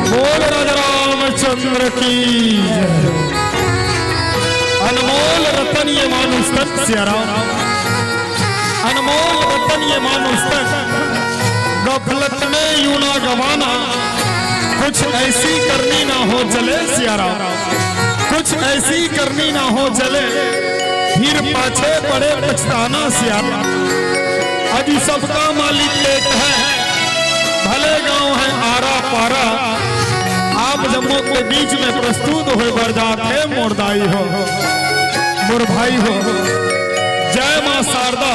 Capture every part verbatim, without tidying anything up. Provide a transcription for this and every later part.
बोल राजा रामचंद्र की जय। अनमोल रतन ये मानुष तन, सिया राम। अनमोल रतन ये मानुष तन, गफलत में यूं ना गवाना, कुछ ऐसी करनी ना हो चले, सिया राम। कुछ ऐसी करनी ना हो चले, फिर पाछे पड़े पछताना, सिया राम। अजी सबका मालिक एक है, भले गांव है आरा पारा, आप जम्मो के बीच में प्रस्तुत होय बर जात हे मोर दाई हो, मोर भाई हो। जय मां शारदा,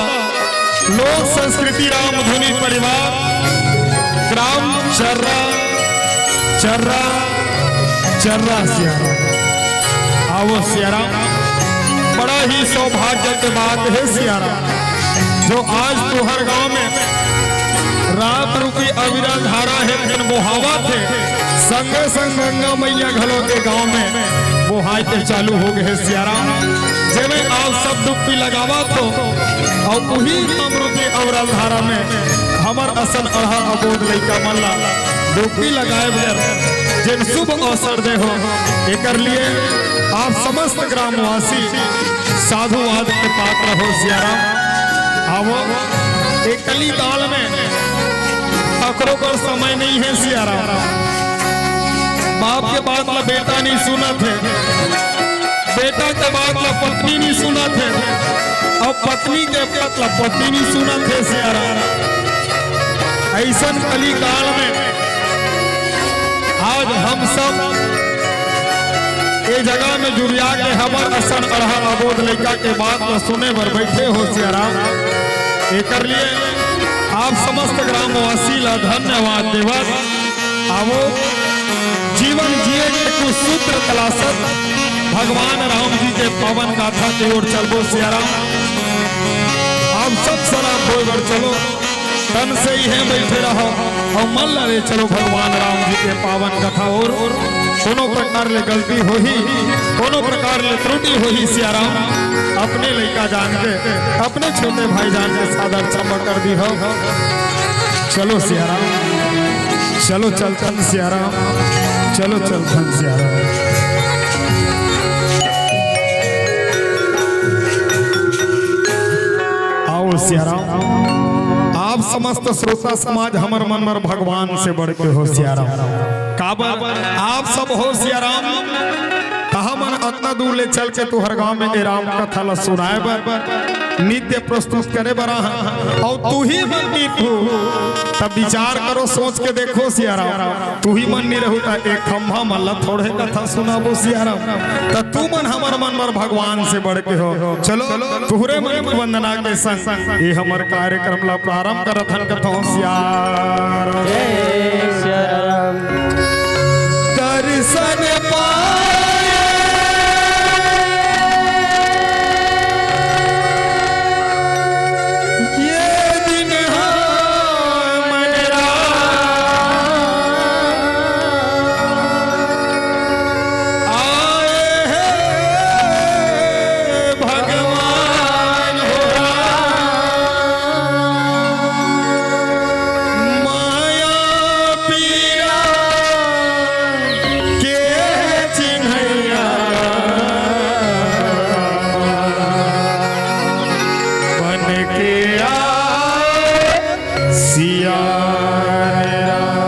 लोक संस्कृति रामधुनी परिवार, ग्राम चर्रा, चर्रा, चर्रा सिया राम। आवो सिया राम, बड़ा ही सौभाग्य के बात हे सिया राम, जो आज तुंहर गांव में राम रूपी अविरल धारा हे, तेन बोहावत हे, संगे संग गंगा मैया घलो के गांव में बोहाय के चालू हो गे हे सिया राम। जेमे आप सब डुबकी लगावत हो, अउ उही राम रूपी अविरल धारा में हमर असन अड़हा अबोध लइका मन ला डुबकी लगाए बर जेन शुभ अवसर दे हो, एकर लिए आप समस्त ग्रामवासी साधुवाद के पात्र हो सिया राम। आवो, ए कली काल में ककरो बर समय नइ हे सिया राम। बाप के बात ला बेटा नइ सुनत हे, बेटा के बात ला पत्नी नइ सुनत हे, अउ पत्नी के बात ला पति नइ सुनत हे सिया राम। अइसन कलिकाल में आज हम सब ए जगह में जुरिया के हमर असन अड़हन अबोध लइका के बात ल सुने बर बइठे हो सियाराम। एकर लिए आप समस्त ग्रामवासी ला धन्यवाद देवत आवो, जीवन जिए के कुछ सूत्र तलाशत भगवान राम जी के पावन गाथा के ओर चलबो सियाराम। आप सब सलाम होय बर चलो। तन से इहें बइठे रहो अउ मन ला ले चलो भगवान राम जी के पावन कथा ओर। कोनो प्रकार ले गलती होही, कोनो प्रकार ले त्रुटि होही सियाराम, अपने लइका जान के, अपने छोटे भाई जान के सादर क्षमा कर दिहो। चलो सियाराम, चलो चल धन सियाराम, चलो चल धन सियाराम। आओ सियाराम, आप समस्त श्रोता समाज हमर मन बर भगवान से बढ़ के हो सियाराम। काबर आप सब हो सियाराम, त हमन अतना दूर ले चल के तुहर गांव में ए राम कथा ला सुनाए बर नित्य प्रस्तुत करे बर आहा, अउ तुही मन नी रहू, तब विचार करो, सोच के देखो सियाराम, तुही मन नी रहू त एक खम्भा मन ला थोड़े कथा सुनाबो सियाराम। त तुमन हमर मन बर भगवान से बढ़ के हो। चलो तुहरे मन के वंदना के संग ये हमर कार्यक्रम ला प्रारंभ करत हन कथों सियाराम। जय सियाराम। दर्शन पाए ये दिन हमन रा आए हे भगवान हो राम। माया पीरा के चिन्हैया बन के आए सिया राम।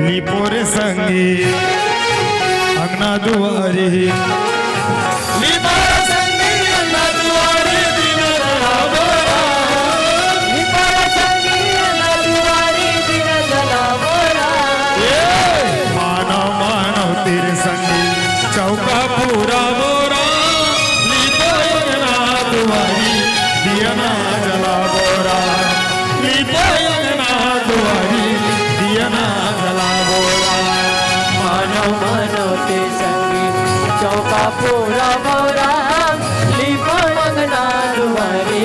लिपो रे संगी अंगना दुआरी। लिपो रे संगी अंगना दुआरी, दीना जलावो राम। लिपो रे संगी अंगना दुआरी, दीना जलावो राम। ए, मानव मानव तेरे संगी चौका पूरा बोरा, लिपो अंगना दुआरी, दिया ना जलावो राम। लिपो अंगना दुआरी, दिया ना जलावो राम। मानव मानव के संगी चौका पूरा बोरा, लिपो अंगना दुआरी,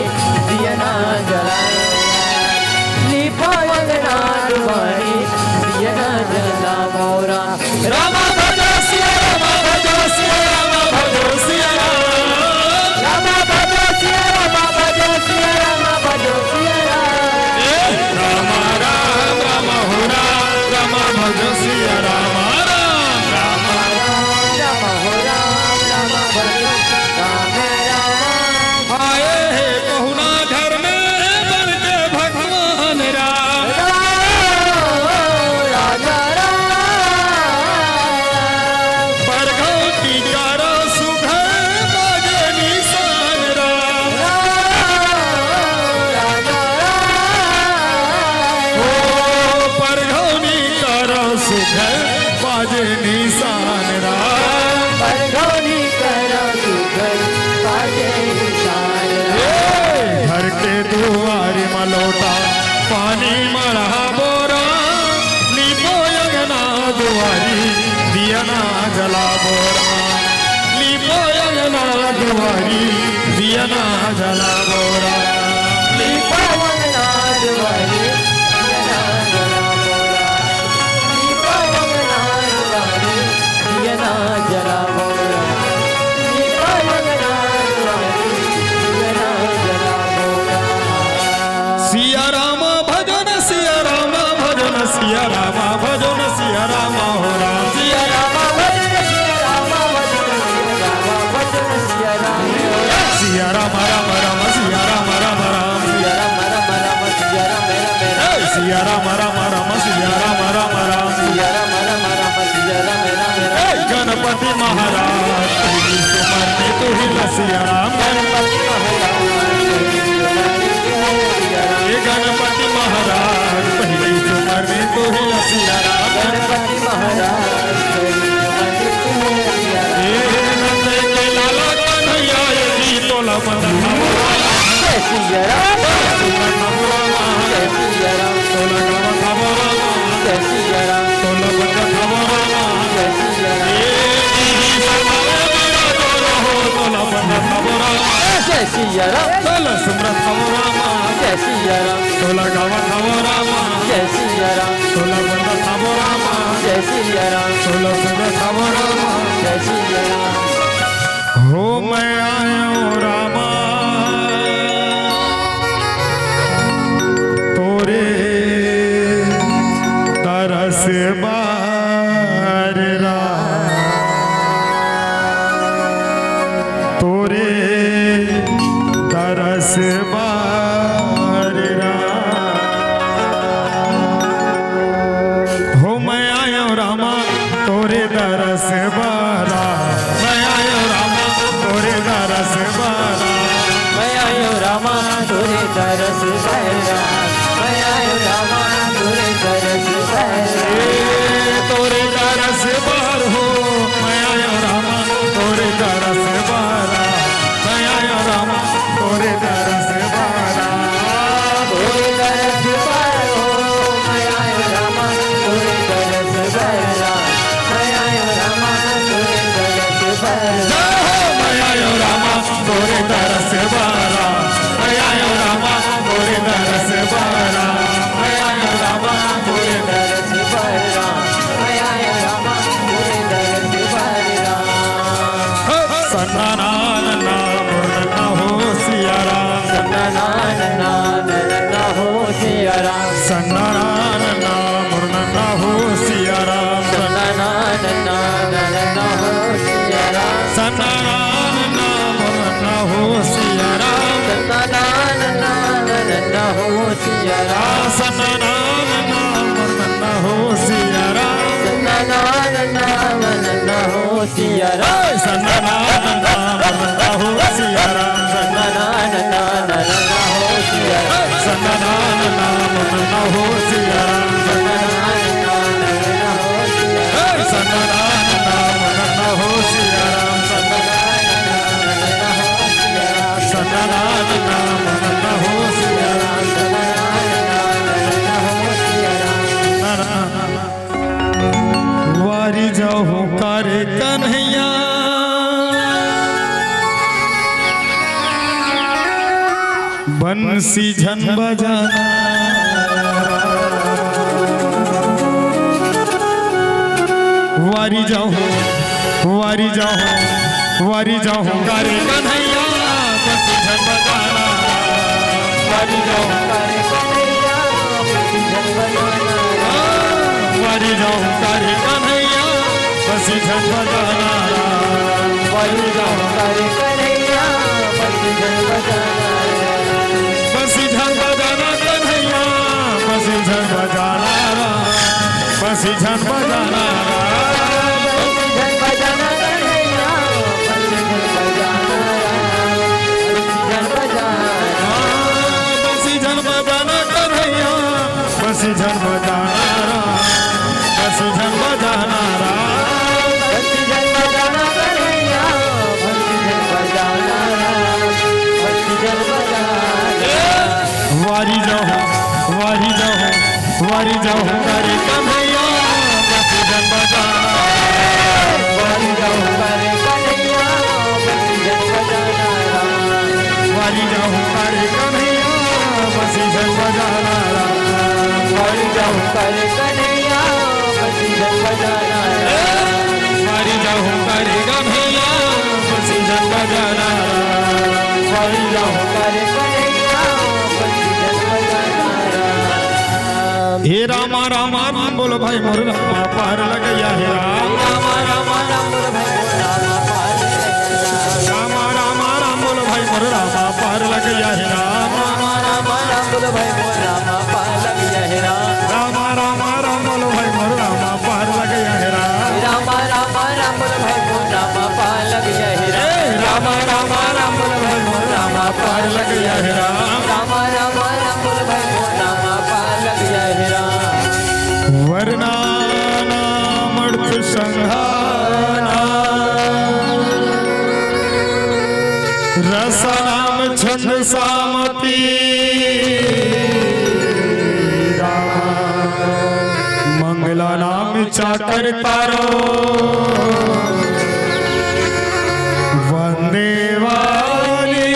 दिया ना जलावो राम। लिपो अंगना दुआरी, दिया ना जलावो राम। रामा भजो सिया रामा भजो सिया रामा भजो सिया राम। रामा भजो सिया रामा भजो सिया रामा भजो सिया राम। ए, रामा राम रामा हो राम रामा भजो सिया रामा राम। रामा राम रामा हो राम रामा भजो राम राम। आए हे पहुना घर में बन के भगवान राम। राम राम राम। परघौनी करा सुघर बाजे निशान राम। ओ परघौनी करा सुघर बाजे निशान राम। परघौनी करा सुघर बाजे निशान राम। ए, घर के दुआरी म लोटा पानी मढ़ा बोरा, लिपो अंगना दुआरी दिया ना जला बोरा, लिपो अंगना दुआरी दिया ना जला बोरा, लिपो अंगना दुआरी दिया ना जला बोरा, लिपो अंगना दुआरी दिया ना जला बोरा, लिपो अंगना दुआरी दिया ना जला बोरा। सिया राम भजन, सिया राम भजन, सिया राम भजन, सिया राम हो राम। सिया राम भजन, सिया राम भजन, सिया राम भजन, सिया राम हो राम। सिया राम राम राम, सिया राम राम राम। सिया राम राम राम, सिया राम राम राम। ए, सिया राम राम राम, सिया राम राम राम। सिया राम राम राम, सिया राम राम राम। ए, गणपति महाराज तेरी सुमन में तू ही सिया राम। गणपति महाराज तेरी सुमन में तू ही जय सिया राम। तोला गावा खाबो रामा, जय सिया राम। तोला बंदा खाबो रामा, जय सिया राम। तोला बंदा खाबो रामा, जय सिया राम। तोला सुमरा खाबो रामा, जय सिया राम। तोला गावा खाबो रामा, जय सिया राम। तोला बंदा खाबो रामा, जय सिया राम। तोला सुमरा खाबो रामा, जय सिया राम। हो मैं आयो रामा, तोरे दरस बार राम, तोरे दरस बार राम। हो मैं आयो रामा, तोरे दरस बारा। मैं आयो रामा, तोरे दरस बारा। मैं आयो रामा, तोरे दरस बारा। मैं आयो रामा, तोरे दरस बारा। ए, तोरे दरस बार हो। मैं आयो रामा, तोरे दरस बारा। मैं आयो रामा, तोरे दरस बारा। तोरे दरस बार हो। मैं आयो रामा, तोरे दरस बारा। मैं आयो रामा, तोरे दरस बारा। जय हो, मैं आयो रामा, तोरे दरस बारा। मैं आयो रामा, तोरे दरस बारा। मैं आयो रामा, तोरे दरस बारा। मैं आयो रामा, तोरे दरस बारा। सन्ना ना ना ना मुरना हो सिया राम। सन्ना ना ना ना मुरना हो सिया राम। सन्ना ना ना ना मुरना हो सिया राम। सन्ना ना ना ना मुरना हो सिया राम। सन्ना ना ना ना मुरना हो सिया राम। सन्ना ना ना ना मुरना हो सिया राम। सन्ना ना ना ना मुरना हो सिया राम। सन्ना ना ना ना मुरना हो सिया राम। सन्ना ना ना ना मुरना हो सिया राम। सन्ना ना ना ना मुरना हो सिया राम। सन्ना ना ना ना मुरना हो सिया राम। सन्ना ना ना ना मुरना हो सिया राम। सन्ना ना ना ना मुरना हो सिया राम। सन्ना ना ना ना मुरना हो सिया राम। सन्ना ना ना ना मुरना हो सिया राम। वारी जाहूं का रे कन्हैया, बंसी झन बजाना। वारी जाहूं, वारी जाहूं, वारी जाहूं का रे कन्हैया, बंसी झन बजाना। वारी जाहूं का रे कन्हैया, बंसी झन बजाना। वारी जाहूं का रे कन्हैया, बंसी झन बजाना राम। वारी जाहूं का रे कन्हैया, बंसी झन बजाना राम। बंसी झन बजाना कन्हैया, बंसी झन बजाना राम। बंसी झन बजाना राम। बंसी झन बजाना कन्हैया, बंसी झन बजाना राम। बंसी झन बजाना राम। बंसी झन बजाना कन्हैया, बंसी झन बजाना राम। बंसी झन बजाना राम। बंसी झन बजाना कन्हैया, बंसी झन बजाना राम। बंसी झन बजाना राम। वारी जाहूं, वारी जाहूं, वारी जाहूं का रे कन्हैया, बंसी झन बजाना। वारी जाहूं का रे कन्हैया, बंसी झन बजाना राम। वारी जाहूं का रे कन्हैया, बंसी झन बजाना राम। वारी जाहूं का रे कन्हैया, बंसी झन बजाना राम। वारी जाहूं का रे कन्हैया, बंसी झन बजाना राम। वारी जाहूं का रे कन्हैया, बंसी झन बजाना राम। हे रामा रामा राम बोलो भाई मोर रामा पार लगैया हे राम। रामा रामा राम बोलो भाई मोर रामा पार लगैया हे राम। रामा रामा राम बोलो भाई मोर रामा पार लगैया हे राम। रामा रामा राम बोलो भाई मोर रामा पार लगैया हे राम। रामा रामा राम बोलो भाई मोर रामा पार लगैया हे राम। रामा रामा राम बोलो भाई मोर रामा पार लगैया हे राम। ए, रामा रामा राम बोलो भाई मोर रामा पार लगैया हे राम। रामा रामा राम बोलो भाई मोर रामा पार लगैया हे राम। वरना नाम अर्थ संघाना, रसा नाम छंद सामती। करतारो। वंदे वाली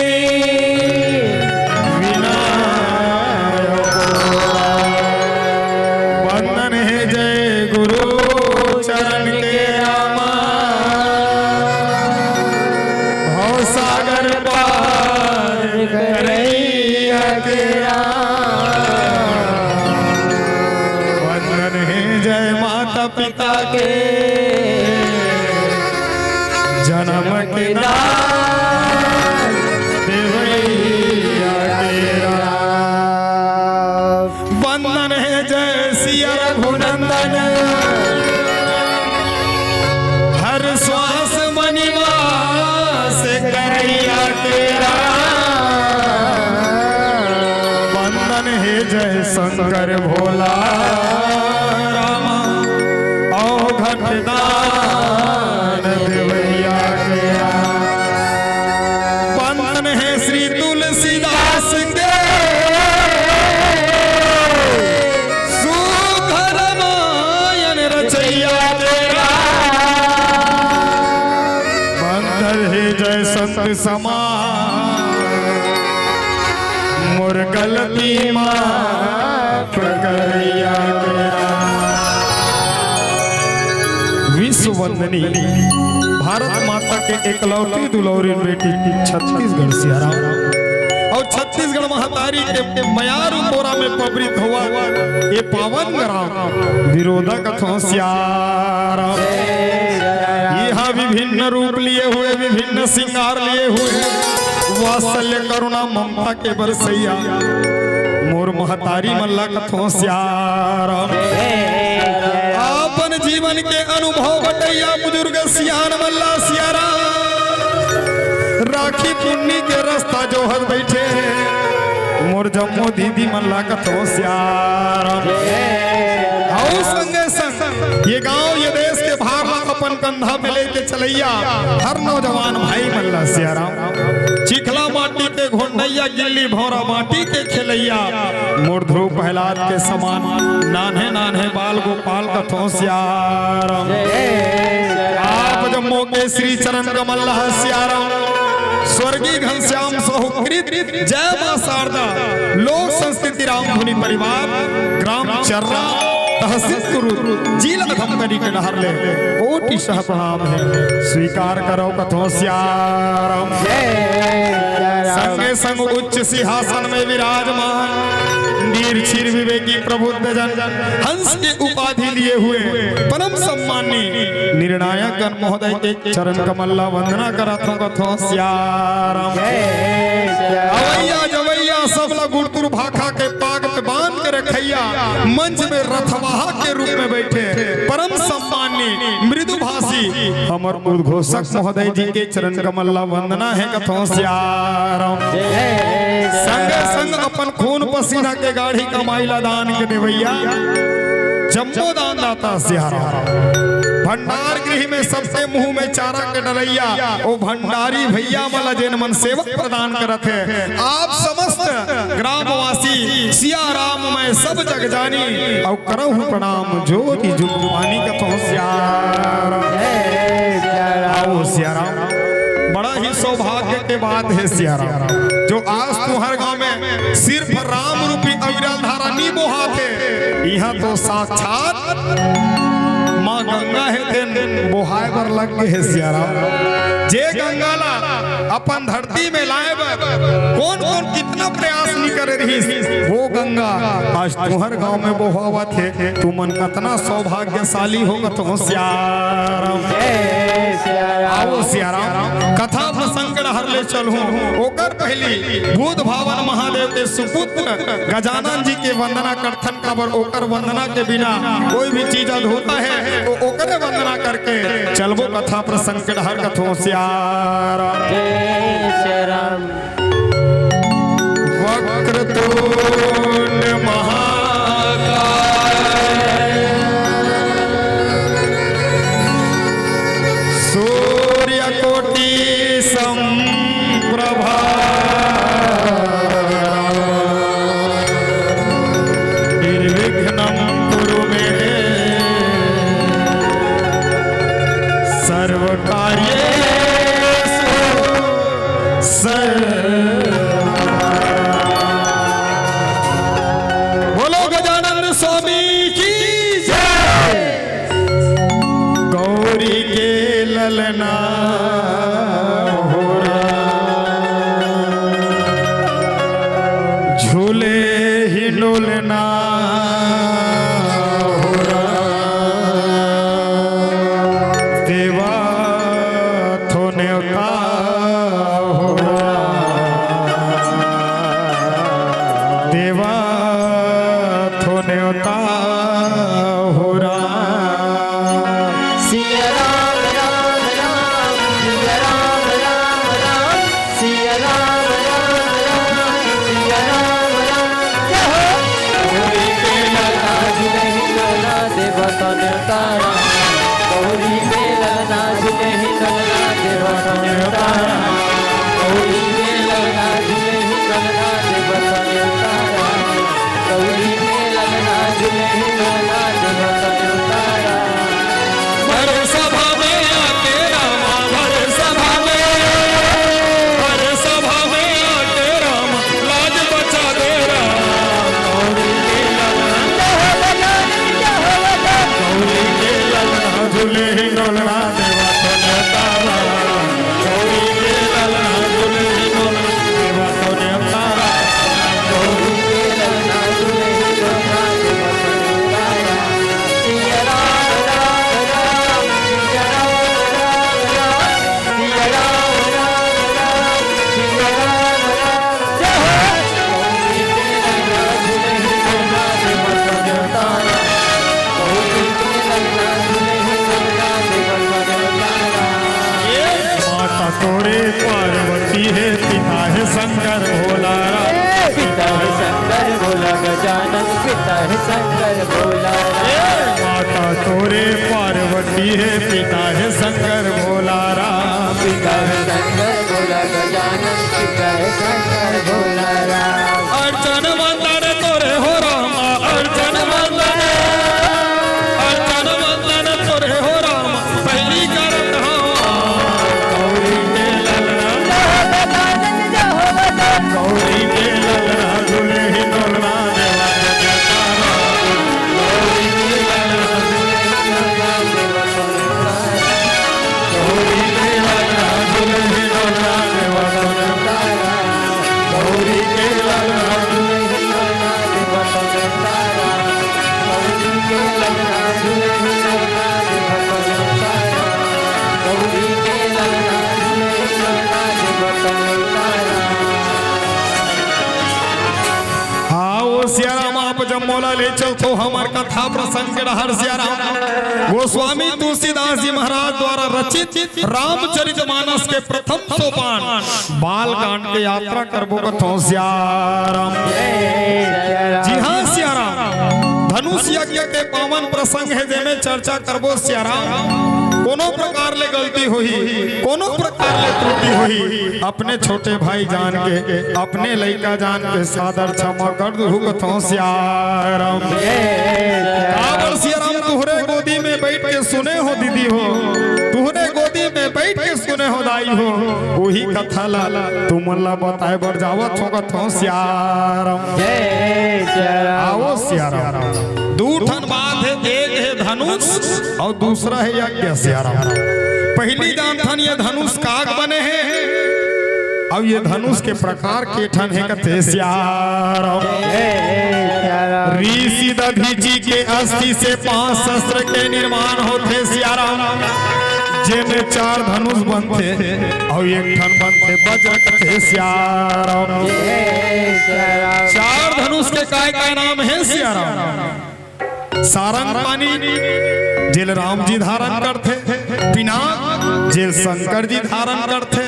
विनायक। वंदन हे जय गुरु चरण के रामा। भव सागर पार करैया के राम। वंदन हे जय माता पिता के, जन्म के दान देवैया के राम। वंदन हे जय सिया रघुनंदन, हर श्वास म निवास करैया के राम। वंदन हे जय शंकर भोला रामा, अवघट दान देवैया के राम। वंदन हे श्री तुलसीदास के, सुख रामायण रचैया के राम। वंदन हे जय संत समाज, मोर गलती माफ करैया के राम। विश्व वंदनी भारत माता के एकलौती दुलौरी बेटी छत्तीसगढ़ सियाराम। अउ छत्तीसगढ़ महतारी के मयारू कोरा में पबरित होवत ए पावन ग्राम बिरोदा कथों सियाराम। इहाँ विभिन्न रूप लिए हुए, विभिन्न श्रृंगार लिए हुए, वात्सल्य करुणा ममता के बरसैया मोर महतारी मन ला कथों सियाराम। अपन जीवन के अनुभव बटैया बुजुर्ग सियान मन ला सियाराम। राखी पुन्नी के रस्ता जोहत बइठे मोर जम्मो दीदी मन ला कथों सियाराम। अउ संगे संग ये गांव, ये देश के भार ला अपन कंधा में लेके चलैया हर नौजवान भाई मन ला सियाराम। चिखला माटी के घोंडैया, गिल्ली भौंरा माटी के खेलैया, मोर ध्रुव प्रहलाद के समान नान्हे नान्हे बाल गोपाल कथों सियाराम। आप जम्मो के श्री चरण कमल ला सियाराम। स्वर्गीय घनश्याम साहू कृत जय मां शारदा लोक संस्कृति रामधुनी परिवार, ग्राम चर्रा, तहसील कुरूद, जिला धमतरी के डहर ले कोटि सह प्रणाम हे। स्वीकार करव कथों सियाराम। संगे संग उच्च सिंहासन में विराजमान वीर क्षीर विवेकी प्रबुद्ध जन, हंस के उपाधि लिए हुए परम सम्मानी निर्णायक गण महोदय के चरण कमल ला वंदना करत हों कथों सियाराम। अवैया जवैया सब ला गुरतुर भाखा के पाग में बांध के रखैया, मंच में रथवाहक के रूप में बैठे परम सम्मानी मृदुभाषी हमर उद्घोषक महोदय जी के चरण कमल ला वंदना हे कथों सियाराम। संगे संग अपन खून पसीना के गाढ़ी कमाई ला दान के देवैया जम्मो दानदाता सियाराम। भंडार गृह में सबके मुंह में चारा के डलैया ओ भंडारी भैया मन ला जेन मन सेवा प्रदान करत हे, आप समस्त ग्रामवासी सियाराम मैं सब जग जानी अउ करहूं प्रणाम जोरी जुग पानी कथों सियाराम। आओ सियाराम, बड़ा ही सौभाग्य के बात हे सियाराम, जो आज तुंहर गांव में सिर्फ राम रूपी अविरल धारा नी बोहात हे, इहां तो साक्षात मां गंगा हे तेन बोहाय बर लग गे हे सियाराम। जे गंगा ला अपन धरती में लाए बर कोन कोन कितना प्रयास नी करे रहिस, वो गंगा आज तुंहर गांव में बोहावत हे। तुमन कतना सौभाग्यशाली हो कथों सियाराम। आओ सियाराम, कथा प्रसंग के डहर ले चलहूं, ओकर पहली बुध भावन महादेव के सुपुत्र गजानन जी के वंदना करथन, काबर ओकर वंदना के बिना कोई भी चीज अधूरा हे, तो ओकरे वंदना करके चलबो कथा प्रसंग के डहर कथों सियाराम। वक्रतुंड महाकाय सूर्यकोटि संप्रभा निर्विघ्नं कुरु मे देव बोलना हो राम, देवा थो नेवता हो राम, देवा थो नेवता हो राम। सिया राम, राम, राम, सिया राम, राम, राम, सिया राम, राम, राम, सिया राम, राम। जय हो। गौरी के ललना झूले हिंडोला देवा तो नेवता राम। गौरी के ललना झूले हिंडोला देवा तो नेवता राम। गौरी के ललना झूले हिंडोला देवा तो नेवता राम। गौरी के ललना झूले हिंडोला देवा तो नेवता राम। भर सभा में आके रामा, भर सभा में, भर सभा में आके रामा, लाज बचा दे राम। गौरी के ललना, गौरी के ललना झूले हिंडोला देवा तो नेवता राम। गौरी के ललना झूले हिंडोला देवा तो नेवता राम। गौरी के ललना झूले हिंडोला देवा तो नेवता राम। सिया राम, राम, राम, सिया राम, राम, राम, सिया राम, राम, राम, सिया राम, राम। जय हो। माता तोरे पार्वती हे, पिता हे शंकर भोला राम। पिता हे शंकर भोला गजानन, पिता हे शंकर भोला राम। माता तोरे पार्वती हे, पिता हे शंकर भोला राम। पिता हे शंकर भोला गजानन, पिता हे शंकर भोला राम। अर्चन वंदन तोरे हो राम, अर्चन वंदन, अर्चन वंदन तोरे हो राम, पहली करत हवा। गौरी के ललना, गौरी के ललना झूले हिंडोला देवा तो नेवता राम। गौरी के ललना झूले हिंडोला देवा तो नेवता राम। गौरी के ललना झूले हिंडोला देवा तो नेवता राम। गौरी के ललना झूले हिंडोला देवा तो नेवता राम। गौरी के ललना झूले हिंडोला देवा तो नेवता राम। गौरी के ललना झूले हिंडोला देवा तो नेवता राम। हाँ, ओ सिया राम, आप जब मोला ले चलथो हमर कथा प्रसंग के डहर सिया राम। गोस्वामी तुलसीदास जी महाराज द्वारा रचित रामचरितमानस के प्रथम सोपान बाल कांड के यात्रा करबो कथों सिया राम। जी हाँ सिया राम, धनुष यज्ञ के पावन प्रसंग हे, जेमे चर्चा करबो सिया राम। कोनो प्रकार ले गलती होही, कोनो प्रकार ले त्रुटि होही, अपने छोटे भाई जान के, अपने लइका जान के सादर क्षमा कर दूहू कथों सिया राम। काबर सिया राम, तुहरे गोदी में बैठ के सुने हो दीदी हो, तुहरे गोदी में बैठ के सुने हो दाई हो, उही कथा ला तुमन ला बताए बर जावत हों कथों सिया राम। जय सिया राम। आवो सिया राम। दू ठन बात हे, एक हे धनुष अउ दूसरा हे यज्ञ सिया राम। पहिली जानथन ये धनुष काग बने हे अउ ये धनुष के प्रकार के ठन हे कथे सिया राम। जय सिया राम। ऋषि दधीचि के अस्थि से पांच शस्त्र के निर्माण होथे सिया राम, जेमे चार धनुष बनथे अउ एक ठन बनथे वज्र कथे सिया राम। जय सिया राम। चार धनुष के काय काय नाम हे सिया राम? सारंग पानी, जेल राम जी धारण करथे, पिनाक, जेल शंकर जी धारण करथे,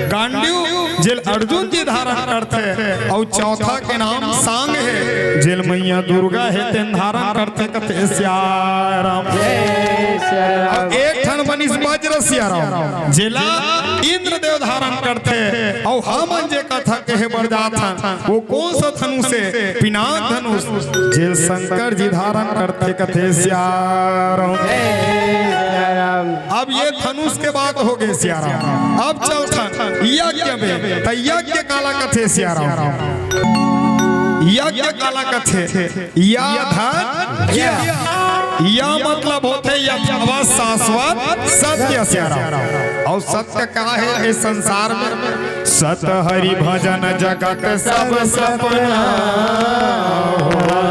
गांडीव, जेल अर्जुन जी धारण करथे, अउ चौथा के नाम सांग हे, जेल मैया दुर्गा हे, तेन धारण करथे कथे सिया राम। जय सिया राम। अउ एक ठन बनिस वज्र सिया राम, जेला इंद्रदेव धारण करथे, अउ हमन जे कथा कहे बर जात हन, वो कोन सा धनुष हे? पिनाक धनुष, जेल शंकर जी धारण करथे कथे सिया राम। जय सिया राम। अब ये धनुष के बात हो गे सिया राम, अब चलथन यज्ञ में। त यज्ञ काला कथे सिया राम? यज्ञ काला कथे? या धन या। या मतलब होथे यथावत शाश्वत सत्य सिया राम। अउ सत्य का हे इस संसार में? सत हरि भजन जगत सब सपना हो।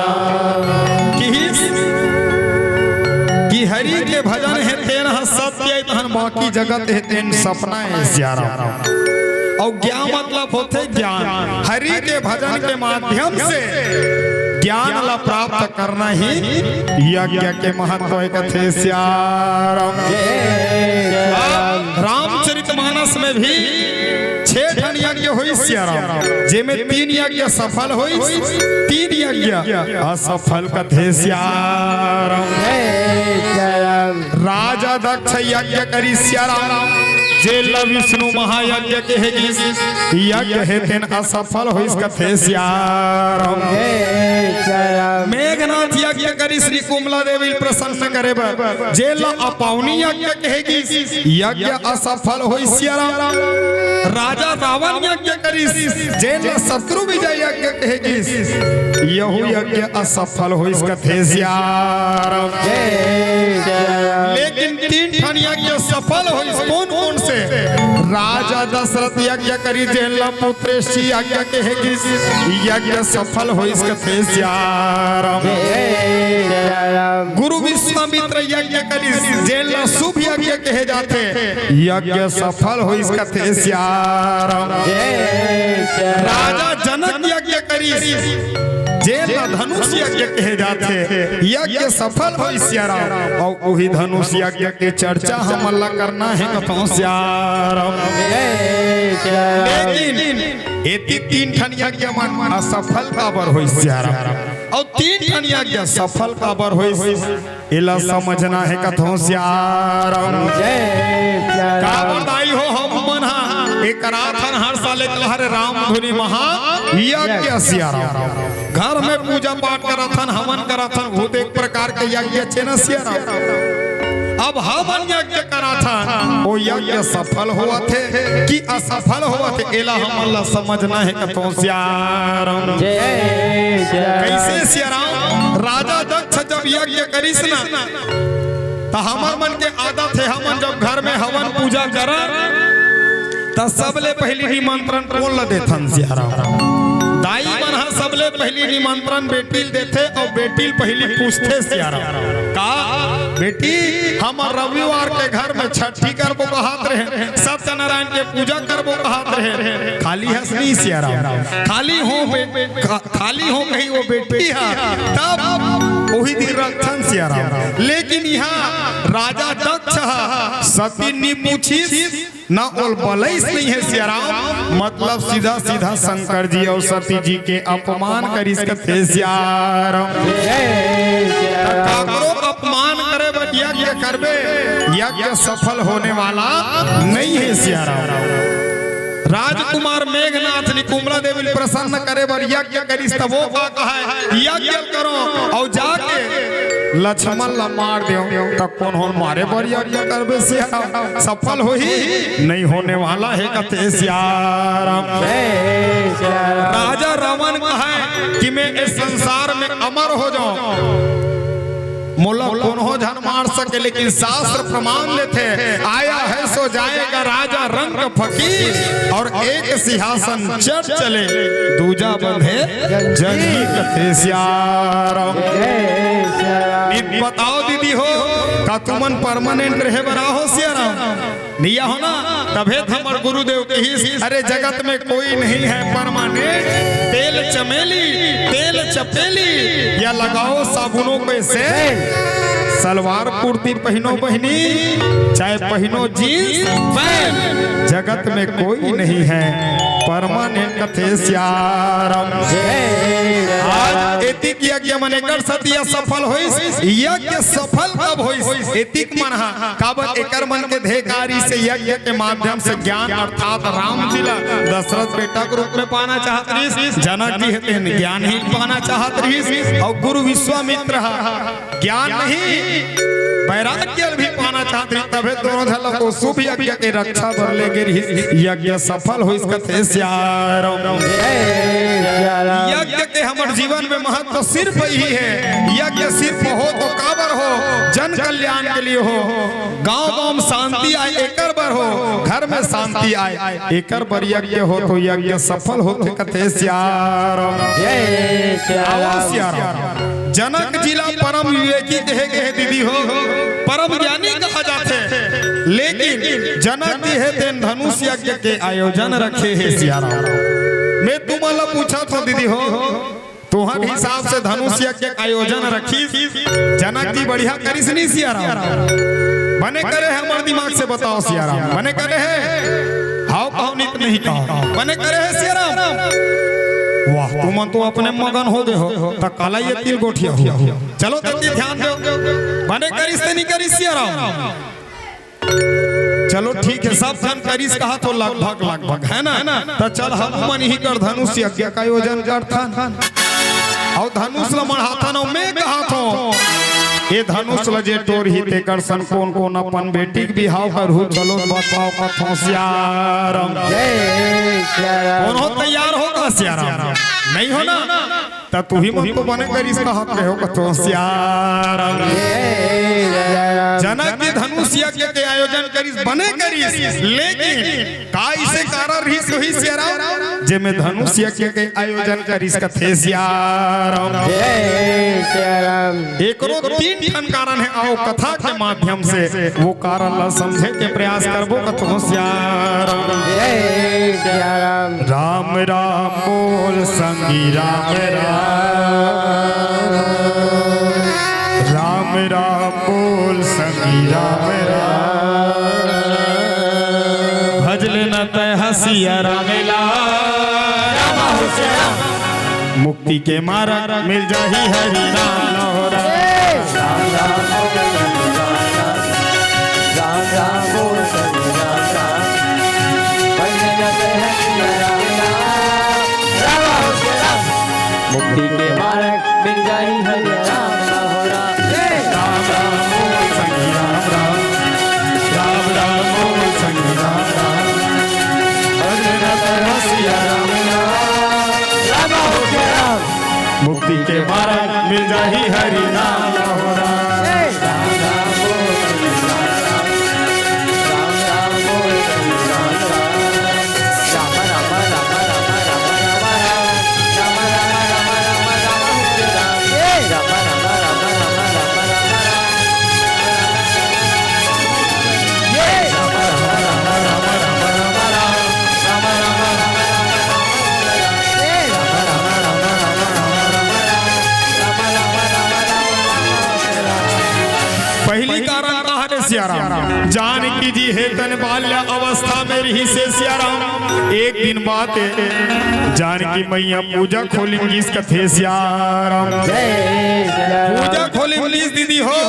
जगत हे तेन सपना हे सियाराम। अउ ज्ञा मतलब होथे ज्ञान। हरि के भजन के माध्यम से ज्ञान ला प्राप्त करना ही यज्ञ के महत्व हे कथे सियाराम। रामचरितमानस में भी छह ठन यज्ञ होइस सियाराम, जेमे तीन यज्ञ सफल होइस, तीन यज्ञ असफल कथे सियाराम। राजा दक्ष यज्ञ करिस सियाराम, जेला विष्णु महायज्ञ कहे गिस, यज्ञ हे तेन असफल होइस कथे सियाराम। मेघनाथ यज्ञ करिस श्री कुमला देवी प्रसन्न करे बर, जेला अपावनी यज्ञ कहे गिस, यज्ञ असफल होइस सियाराम। राजा रावण यज्ञ करिस, जेला शत्रु विजय यज्ञ कहे गिस, यहू यज्ञ असफल होइस कथे सियाराम। लेकिन तीन ठन यज्ञ सफल होइस। कोन कोन से? राजा दशरथ यज्ञ करिस, जेला पुत्रेष्टि यज्ञ कहे गिस, यज्ञ सफल होइस कथे सियाराम। गुरु विश्वामित्र यज्ञ करिस, जेला शुभ यज्ञ कहे जाथे, यज्ञ सफल होइस कथे सियाराम। राजा जनक यज्ञ करिस, जेला धनुष यज्ञ कहे जाथे, यज्ञ सफल होइस सियाराम। अउ उही धनुष यज्ञ के चर्चा हमन ला करना हे कथों सियाराम। लेकिन एती तीन ठन यज्ञ मन असफल काबर होइस सियाराम, अउ तीन ठन यज्ञ सफल काबर होइस, एला समझना हे कथों सियाराम। का बताई हो, हमन हा एकराथन हर साल एक हर राम धुनी महा यज्ञ सियाराम। घर में पूजा पाठ करथन, हवन करथन, वो तो एक प्रकार के यज्ञ छे न सियाराम। अब हवन यज्ञ करथन, वो यज्ञ सफल होवत हे कि असफल होवत हे, एला हमन ला समझना हे कथों सियाराम। कैसे सियाराम? राजा दक्ष जब यज्ञ करिस ना, त हमर मन के आदत हे, हमन जब घर में हवन पूजा करन, त सबले पहिली निमंत्रण कोन ल देथन सियाराम? दाई मन ह सबले पहिली निमंत्रण बेटी ल देथे अउ बेटी ल पहिली पूछथे सियाराम, "का बेटी, हमर रविवार के घर में छठी करबो कहत रहे, सत्यनारायण के पूजा करबो कहत रहे, खाली हस नहीं सियाराम, खाली हो बे-, खा-, खाली हो कही वो बेटी ह।" तब उही दिन रखथन सियाराम। लेकिन इहाँ राजा दक्ष ह सती नी पूछिस, ना ओल बलइस नहीं हे सियाराम, मतलब सीधा सीधा शंकर जी अउ सती जी के अपमान करिस कथे सियाराम। काकरो अपमान करे बर यज्ञ करबे, यज्ञ सफल होने वाला नहीं हे सियाराम। राजकुमार मेघनाथ निकुमला देवी ल प्रसन्न करे बर यज्ञ करिस, तब वो का कहे, "यज्ञ करो अउ जाके लक्ष्मण ला मार देव।" त कोन होन मारे बर यज्ञ करबे सियाराम, सफल होही नहीं होने वाला हे कथे सियाराम। राजा रावण कहे कि मैं इस संसार में अमर हो जाऊं, मोला कोनो झन मार सके, लेकिन शास्त्र प्रमाण देथे, "आया है सो जाएगा राजा रंक फकीर, और एक सिंहासन चढ़ चले, दूजा बंधे जंजीर।" कथे सियाराम। नित बताओ दीदी हो, का तुमन परमानेंट रहे बर हो सियाराम? नइ हो ना, तभे त हमर गुरुदेव कहिस, "अरे जगत में कोई नहीं है परमानेंट, तेल चमेली, तेल चपेली, या लगाओ साबुनों पे सेंट, सलवार कुर्ती पहिनो बहिनी, चाहे पहिनो जींस पैंट, जगत में कोई नहीं है परमानेंट।" कथे सियाराम। आज एतिक यज्ञ मन एकर सती असफल होइस, यज्ञ सफल कब होइस? एतिक मन हा काबर एकर मन के धेकारी से यज्ञ के माध्यम से ज्ञान अर्थात राम जी ला दशरथ बेटा के रूप में पाना चाहत रहिस, जनक जी हे तेन ज्ञान ही पाना चाहत रहिस, अउ गुरु विश्वामित्र हा ज्ञान नहीं वैराग्य भी पाना चाहत रहिस, तभे दोनों झन ला ओ शुभ यज्ञ के रक्षा बर ले गे रहिस, यज्ञ सफल होइस कथे सियाराम। यज्ञ के हमर जीवन में महत्व सिर्फ यही है, यज्ञ सिर्फ हो तो काबर हो, जन कल्याण के लिए हो, गांव गांव में शांति आए एकर बर हो, घर में शांति आए एकर बर यज्ञ हो तो यज्ञ सफल होथे कथे सियाराम। जय सियाराम। जनक जी ला परम विवेकी कहे गे हे दीदी हो, परम ज्ञानी कहा जाथे। लेकिन जनक जी हे तेन धनुष यज्ञ के आयोजन रखे हे सियाराम। मैं तुमन ला पूछत हों दीदी हो, तुंहर हिसाब से धनुष यज्ञ के आयोजन रखिस जनक जी, बढ़िया करिस नहीं सियाराम? बने करे हे, हमर दिमाग से बताओ सियाराम, बने करे हे? हाव कहो, नित नहीं कहो, बने करे हे सियाराम? वाह, तुमन तो अपने मगन हो गए हो, त काला ये तिल गोठिया हो। चलो जल्दी ध्यान दो, बने करिस ते नहीं करिस सियाराम? चलो ठीक हे, सब झन करिस कहा तो लगभग लगभग, है ना? त चल हम मन ही कर धनुष यज्ञ का आयोजन करथन। अउ धनुष ल मढ़ाथन, अउ मैं कहाथों, ए धनुष ल जे टोरही तेकर सन कोन कोन अपन बेटी के बिहाव करहू, चलो बताओ कथों सियाराम। जय सियाराम। कोनो तैयार हो का सियाराम? नहीं हो ना? त तुही मन तो बने करिस कहत रहे हो कथों सियाराम। जय सियाराम। जनक जी धनुष यज्ञ के आयोजन करिस, बने करिस, लेकिन का इसे कारण रहिस होही सियाराम, जेमे धनुष यज्ञ के आयोजन करिस कथे सियाराम? जय सियाराम। एकरो तीन ठन कारण हे, आओ कथा के माध्यम से वो कारण ला समझे के प्रयास करबो कथों सियाराम। जय सियाराम। राम राम बोल संगी राम राम, राम राम बोल संगी राम राम। भजले न तय हसिया राम ला। मुक्ति के मारग मिल जाही हरि नाम लहोरा। राम राम बोल संगी राम राम, राम राम बोल संगी राम राम। भजले न तय हसिया राम ला। मुक्ति के मारग मिल जाही हरि नाम लहोरा। राम राम बोल संगी राम राम, राम राम बोल संगी राम राम। भजले न तय हसिया राम ला। राम हो गया। मुक्ति के मारग मिल जाही हरि नाम लहोरा। राम राम बोल संगी राम राम, राम राम बोल संगी राम राम। पहली कारण का हरे सियाराम, जानकी जी हे तन बाल्य अवस्था में रहिस हे सियाराम। एक दिन बात हे, जानकी मैया पूजा खोलिन गिस कथे सियाराम। जय सियाराम। पूजा खोलिन गिस दीदी हो,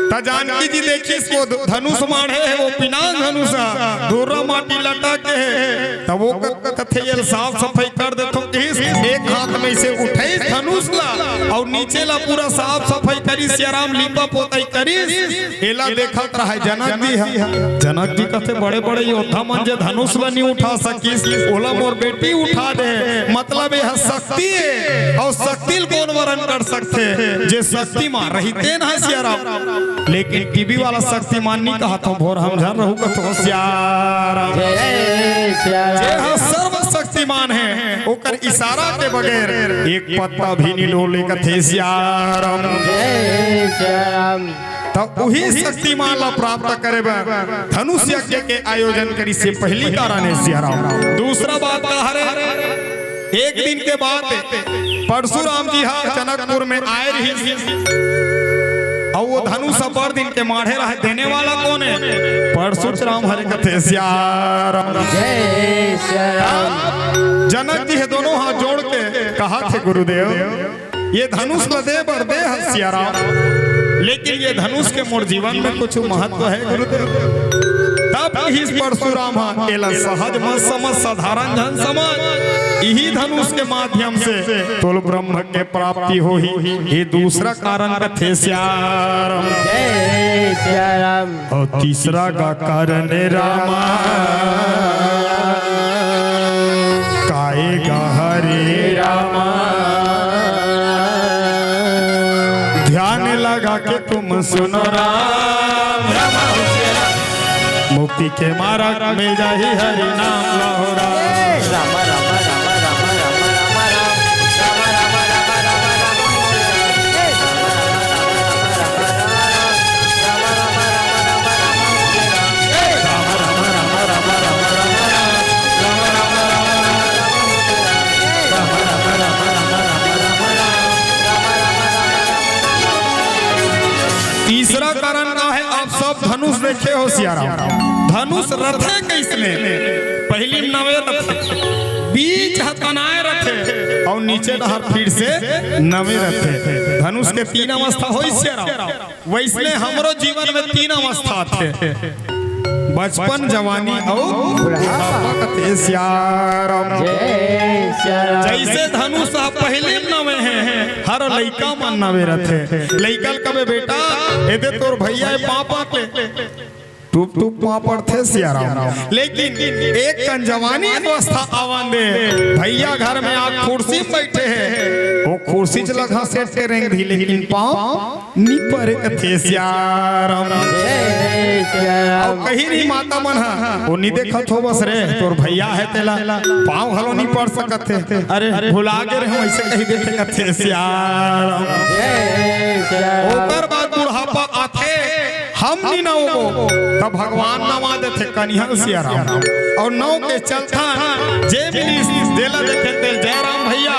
त जानकी जी देखिस वो धनुष माढ़े हे, वो पिनाक धनुष हे, धुर्रा माटी लटक गे हे, त वो क-, कथे ये साफ सफाई कर देथों कहिस, एक हाथ में इसे उठाइस धनुष ला अउ नीचे ला पूरा साफ सफाई करिस, सियाराम लीपा पोताई करिस। एला देखत रहय जनक जी ह। जनक जी कथे, बड़े बड़े योद्धा मन जे धनुष ला नी उठा सकिस, ओला मोर बेटी उठा दे। मतलब ये ह शक्ति हे, अउ शक्ति ल कोन वरण कर सकथे? जे शक्तिमान रहिथे ना सियाराम। लेकिन टीवी वाला शक्तिमान नी कहत हों, भोर हम झन रहू कथों सियाराम। जय सियाराम। जे ह सर्वशक्तिमान हे, ओकर इशारा के बगैर एक पत्ता भी नी डोले कथे सियाराम। जय सियाराम। त उही शक्तिमान ला प्राप्त करे बर धनुष यज्ञ के आयोजन करिस हे, पहली कारण हे सियाराम। दूसरा बात का हरे, एक दिन के बात हे, परशुराम जी हा जनकपुर में आए रहिस, अउ वो धनुष ह बड़ दिन के माढ़े रहय, देने वाला कोन हे? परशुराम हरे कथे सियाराम। जय सियाराम। जनक जी हे दोनों हाथ जोड़ के कहत हे, गुरुदेव, ये धनुष ल दे बर दे हस सियाराम, लेकिन ये धनुष के मोर जीवन में कुछ महत्व हे गुरुदेव। तब कहिस परशुराम ह, एला सहज मत समझ, साधारण झन समझ। इही धनुष के माध्यम से तोल ब्रह्म के प्राप्ति होही। ये दूसरा कारण कथे सियाराम। जय सियाराम। अउ तीसरा का कारण रामा, काय गा हरे रामा, ध्यान लगा के तुम सुनो राम, रामा हो गया। मुक्ति के मारग मिल जाही हरि नाम लहोरा। रामा, रामा, रामा, रामा, रामा, रामा, रामा। दूसरा कारण का हे, आप सब धनुष देखे हो सियाराम, धनुष रथे कइसने, पहिली नवे रथे, बीच ह तनाए रथे अउ नीचे डहर फिर से नवे रथे। धनुष के तीन अवस्था होई सियाराम, वइसने हमरो जीवन में तीन अवस्था आथे, बचपन, जवानी अउ बुढ़ापा कथे सियाराम। जय सियाराम। जइसे धनुष ह पहिली नवे हे, हर लइका मन नवे रथे। लइका ल कबे, "बेटा, एदे तोर भइया ए, पाँव पड़ ले।" टुप टुप पाँव पड़थे सियाराम। लेकिन एक कन जवानी अवस्था आवन दे, भइया घर में आके कुर्सी में बइठे हे, ओ कुर्सीच ल घसेट के रेंग दिही, लेकिन पाँव नी परे कथे सियाराम। जय सियाराम। अउ कहीं नहीं माता मन ह, ओ नी देखत हो बस रे, तोर भइया हे तेला, पाँव घलो नी पड़ सकत हे। अरे भुला गे रहेंव, अइसे कहि देथे कथे सियाराम। जय सियाराम। ओकर बाद बुढ़ापा आथे, हम नी नवबो, त भगवान नवा देथे कनिहा सियाराम। अउ नव के चलथन, जे मिलिस तेला देथे तेल जयराम भइया,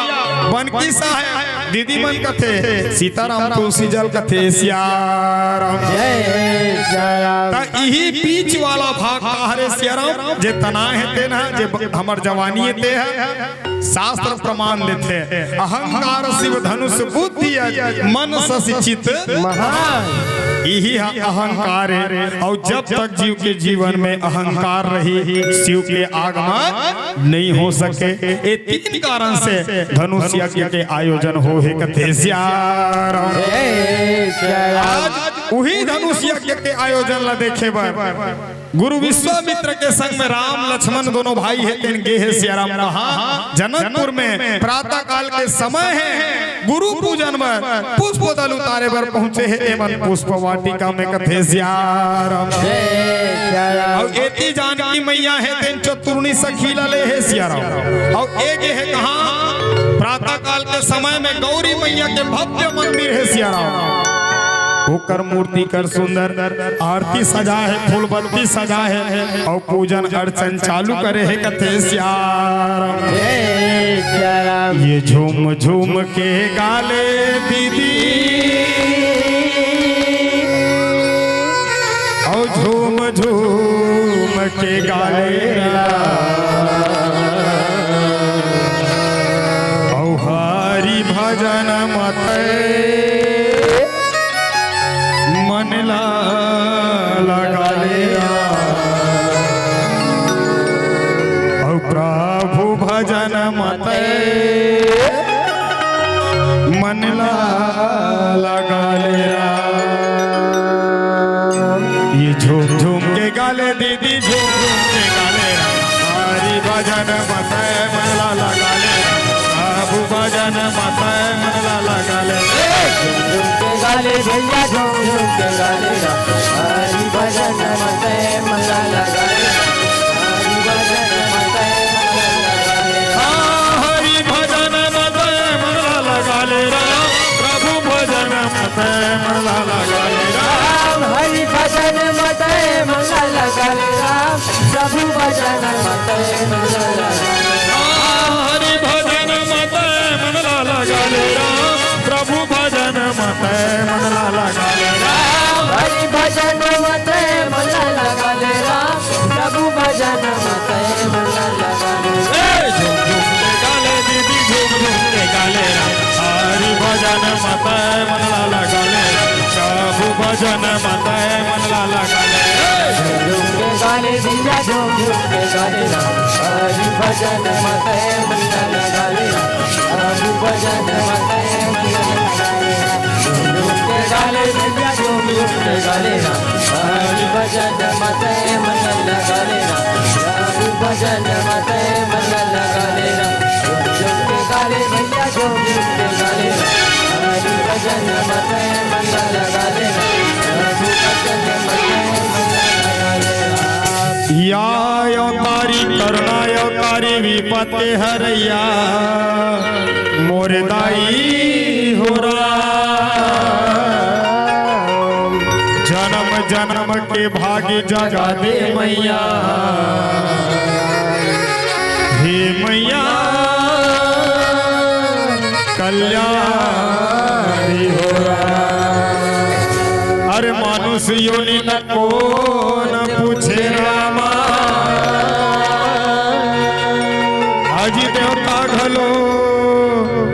बनकी साहेब, दीदी मन कथे, सीताराम तुलसी जल कथे सियाराम। जय सियाराम। त इही बीच वाला भाग का हरे सियाराम, जे तनाए हे तेन ह, जे ब-, हमर जवानी हे ते ह, शास्त्र प्रमाण देथे, अहंकार शिव धनुष बुद्धि मन शशि चित महान। इही ह अहंकार हे। अउ जब तक जीव के जीवन में अहंकार रही, शिव के आगमन नहीं हो सके। ए तीन कारण से धनुष यज्ञ के आयोजन होहे कथे सियाराम। जय सियाराम। आज उही धनुष यज्ञ के आयोजन ला देखे बर गुरु विश्वामित्र के संग में राम लक्ष्मण दोनों भाई हे, तेन गे हे सियाराम कहाँ? जनकपुर में। प्रातः काल के समय हे, गुरु पूजन बर पुष्प दल उतारे बर पहुंचे हे, एमन पुष्प वाटिका में कथे सियाराम। जय सियाराम। अउ एती जानकी मैया हे, तेन चतुरनी सखी ला ले हे सियाराम। अउ ए गे हे कहाँ? प्रातः काल के समय में गौरी मैया के भव्य मंदिर हे सियाराम। ओकर मूर्ति कर सुंदर आरती सजा हे, फूल बत्ती सजा हे, अउ पूजन अर्चन चालू करे हे कथे सियाराम। जय सियाराम। ये झूम झूम के गाले दीदी, अउ झूम झूम के गाले राम, अउ हरि भजन मत मन ला लगा ले राम, अउ प्रभु भजन मत मन ला लगा ले राम। ये झूम झूम के गाले दीदी, झूम झूम के गाले राम, हरि भजन मत मन ला लगा ले राम, प्रभु भजन मत मन ला लगा ले। झूम झूम के गाले भैया, झूम झूम के गाले राम, हरि भजन मत मन ला लगा ले राम, हरि भजन मत मन ला लगा ले राम। हाँ, हरि भजन मत मन ला लगा ले राम, प्रभु भजन मत मन ला लगा ले राम। राम हरि भजन मत मन ला लगा ले राम, प्रभु भजन मत मन ला लगा ले राम। हाँ, हरि भजन मत मन ला लगा ले राम, प्रभु भजन मत मन ला लगा ले राम। हरि भजन मत मन ला लगा ले राम, प्रभु भजन मत मन ला लगा ले राम। ए, झूम झूम के गाले दीदी, झूम झूम के गाले राम, हरि भजन मत मन ला लगा ले राम, प्रभु भजन मत मन ला लगा ले। ए, झूम झूम के गाले दीदी, झूम झूम के गाले राम, हरि भजन मत मन ला लगा ले राम, प्रभु भजन मत मन ला लगा ले राम। झूम झूम के गाले भैया, झूम झूम के गाले राम, हरि भजन मत मन ला लगा ले राम, प्रभु भजन मत मन ला लगा ले राम। झूम झूम के गाले भैया, झूम झूम के गाले राम, हरि भजन मत मन ला लगा ले राम, प्रभु भजन मत मन ला लगा ले राम। या अवतारी करुणा अवतारी विपत के हरैया मोर दाई हो राम, जन्म जन्म के भागी जगा दे मैया, हे मैया कल्याणी हो राम। अरे मन योनि न कोन पूछे रामा। अजी देवता घलो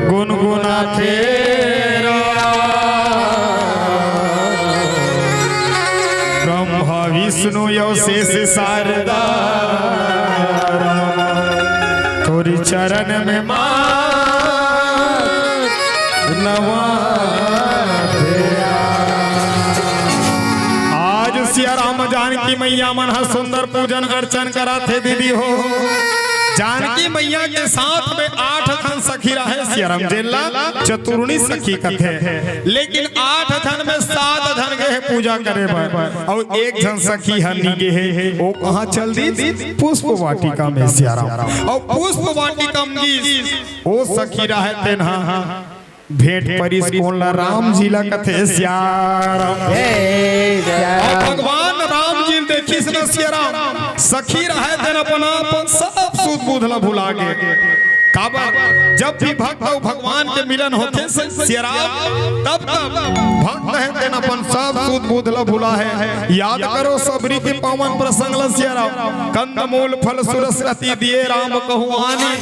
गुनगुनाथे राम। ब्रह्मा विष्णु अउ शेष शारदा राम। तोरी चरण में माथ नवा फेरा। आज सिया राम जानकी मैया मन ह सुंदर पूजन अर्चन करत हे दीदी हो। जानकी मैया के साथ में आठ ठन सखी रहे सिया राम जेला चतुर्णी सखी कथे, लेकिन आठ ठन में सात झन गे हे पूजा करे बर, अउ एक झन सखी ह नी गे हे। ओ कहाँ चल दिस? पुष्प वाटिका में सिया राम। अउ पुष्प वाटिका में गिस, ओ सखी रहे तेन ह भेंट परिस कोन ला? राम जी ला कथे सिया राम। हे सिया राम। अउ भगवान राम जी देखिस न सिया राम, सखी रहे तेन अपन आप सब सुध बुध ला भुला गे। काबर? जब भी भक्त अउ भगवान के मिलन होथे से-, सिया राम, तब तब भक्त हे तेन अपन सब सुध बुध ला भुला हे। याद करो सबरी के पावन प्रसंग ला सिया राम। कंदमूल फल सुरस अति दिए राम कहु आनी।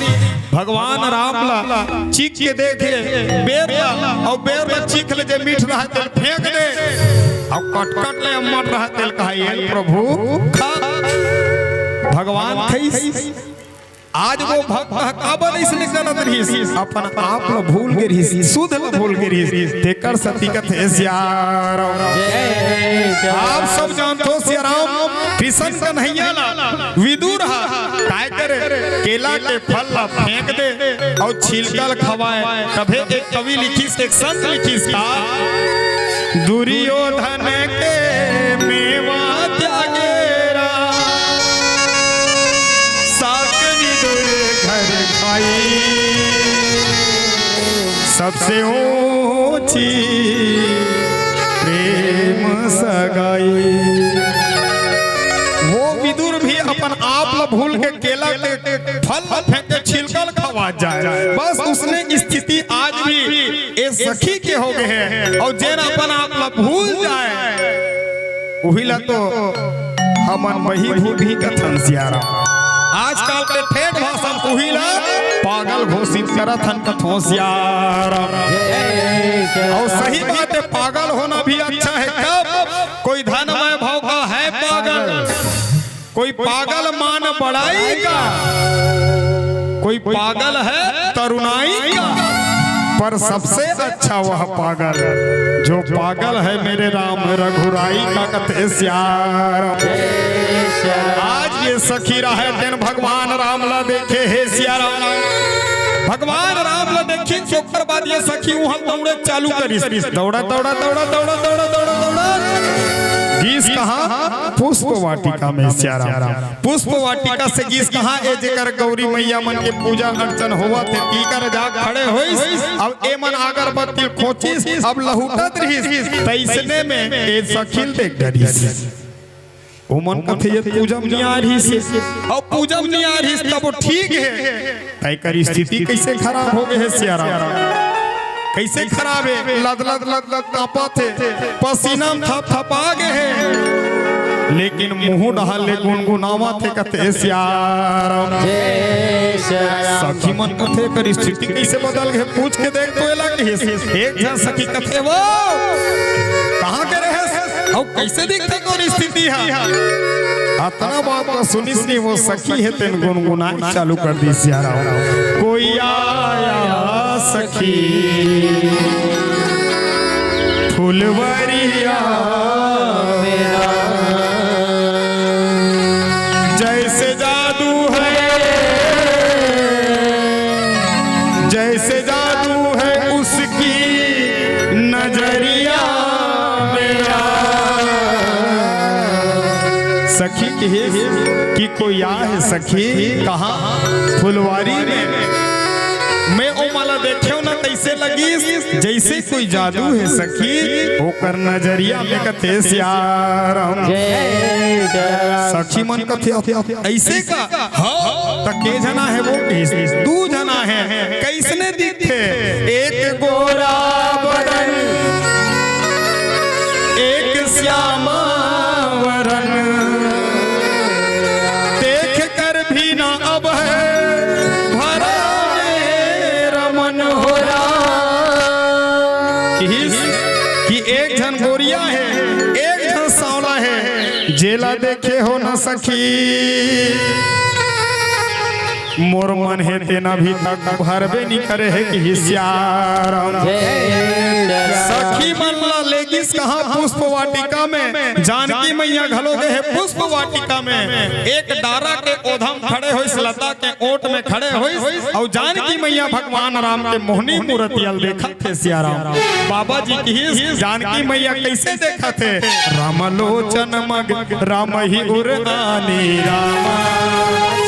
भगवान राम ला चीख के देख ले, बेर ला, अउ बेर ला चीख ले, जे मीठ रहे तेल फेंक दे, अउ कटकट ले अम्मट रहे तेल कहा, "ये प्रभु खा।" भगवान खइस। आज वो भक्त ह काबर अइसने करत रहिस, अपन आप ला भूल गे रहिस, सुध ला भूल गे रहिस, तेकर सती कथे सिया राम। जय सिया राम। आप सब जानथो सिया राम कृष्ण कन्हैया ला विदुर ह काय करे, केला के फल ला फेंक दे अउ छिलका ल खवाए। तभे एक कवि लिखिस, एक संत लिखिस का, दुर्योधन के मेवा त्यागे राम, साक विदुर घर खाई, सबसे ऊंची प्रेम सगाई। वो विदुर भी अपन आप ल भूल के केला के फल ल फेंक के छिलका ल खवा जाए, बस उसने स्थिति आज भी ए सखी के हो गए हे। अउ जेन अपन आप ल भूल जाए, उही ला तो हमन बही भूलही कथन सिया राम। आजकल के ठेठ भाषा म उही ला पागल घोषित करत हन कथों सिया राम। अउ सही बात हे, पागल होना भी अच्छा हे। कब कोई धन वैभव का है पागल, कोई पागल मान बड़ाई का, कोई पागल है तरुणाई का, पर सबसे अच्छा वह पागल जो पागल है मेरे राम रघुराई का। कथे सिया राम। आज ये सखी रहे तेन भगवान राम ला देखे हे सिया राम। भगवान राम ला देखिस ओकर बाद ये सखी उहाँ दौड़े चालू करिस। दौड़ा, दौड़ा, दौड़ा, दौड़ा, दौड़ा, दौड़ा, दौड़ा। गिस कहाँ? पुष्प वाटिका में सिया राम। पुष्प वाटिका से गिस कहाँ? ए जेकर गौरी मैया मन के पूजा अर्चन होवत हे, तीकर जा खड़े होइस। अब ए मन अगरबत्ती खोचिस, अब लहुटत रहिस। तइसने में ए सखी ल देख डरिस। ओमन कथे, "ये पूजा म नइ आ रहिस हे, अउ पूजा म नइ आ रहिस, तब वो ठीक हे।" तैकर स्थिति कइसे खराब हो गे हे सिया राम? कइसे खराब हे? लद लद लद लद कांपत हे, पसीना म थपथपा गे हे, लेकिन मुंह डहर ले गुनगुनावत हे, कथे सिया राम। जय सिया राम। सखी मन कथे, "एकर स्थिति कइसे बदल गे?" पूछ के देख तो एला कहिस। एक झन सखी कथे, "वो कहाँ के रहेस? अउ कइसे दिखथे तोर स्थिति ह?" अतना बात ला सुनिस नी, वो सखी हे तेन गुनगुनाए चालू कर दिस सिया राम। कोई आया सखी फुलवरिया मेरा, जैसे जादू है, जैसे जादू है उसकी नजरिया मेरा। सखी कहिस कि कोई आ हे सखी, कहाँ? फुलवारी में। मैं ओमा ला देखेंव ना, तइसे लगिस जइसे कोई जादू हे सखी, ओकर नजरिया में, कथे सिया राम। जय सिया राम। सखी मन कथे, "अइसे का?" हाँ, त के झन आहे वो? कहिस, "दू झन आहे।" कइसने दिखथे? एक गोरा बदन, एक श्यामा कहिस कि एक झन गोरिया हे, एक झन सांवला हे, जेला देखे हो न सखी। मोर मन हे तेन अभी तक भरबे नी करे हे, कहिस सियाराम। सखी मन ला लेगिस कहाँ? पुष्प वाटिका में। जानकी मैया घलो गे हे पुष्प वाटिका में। एक डारा के ओधम खड़े होइस, लता के ओट में खड़े होइस, अउ जानकी मैया भगवान राम के मोहनी मूरतिया ल देखत हे सियाराम। बाबा जी कहिस, जानकी मैया कइसे देखत हे? राम लोचन मग राम ही उर आनी। राम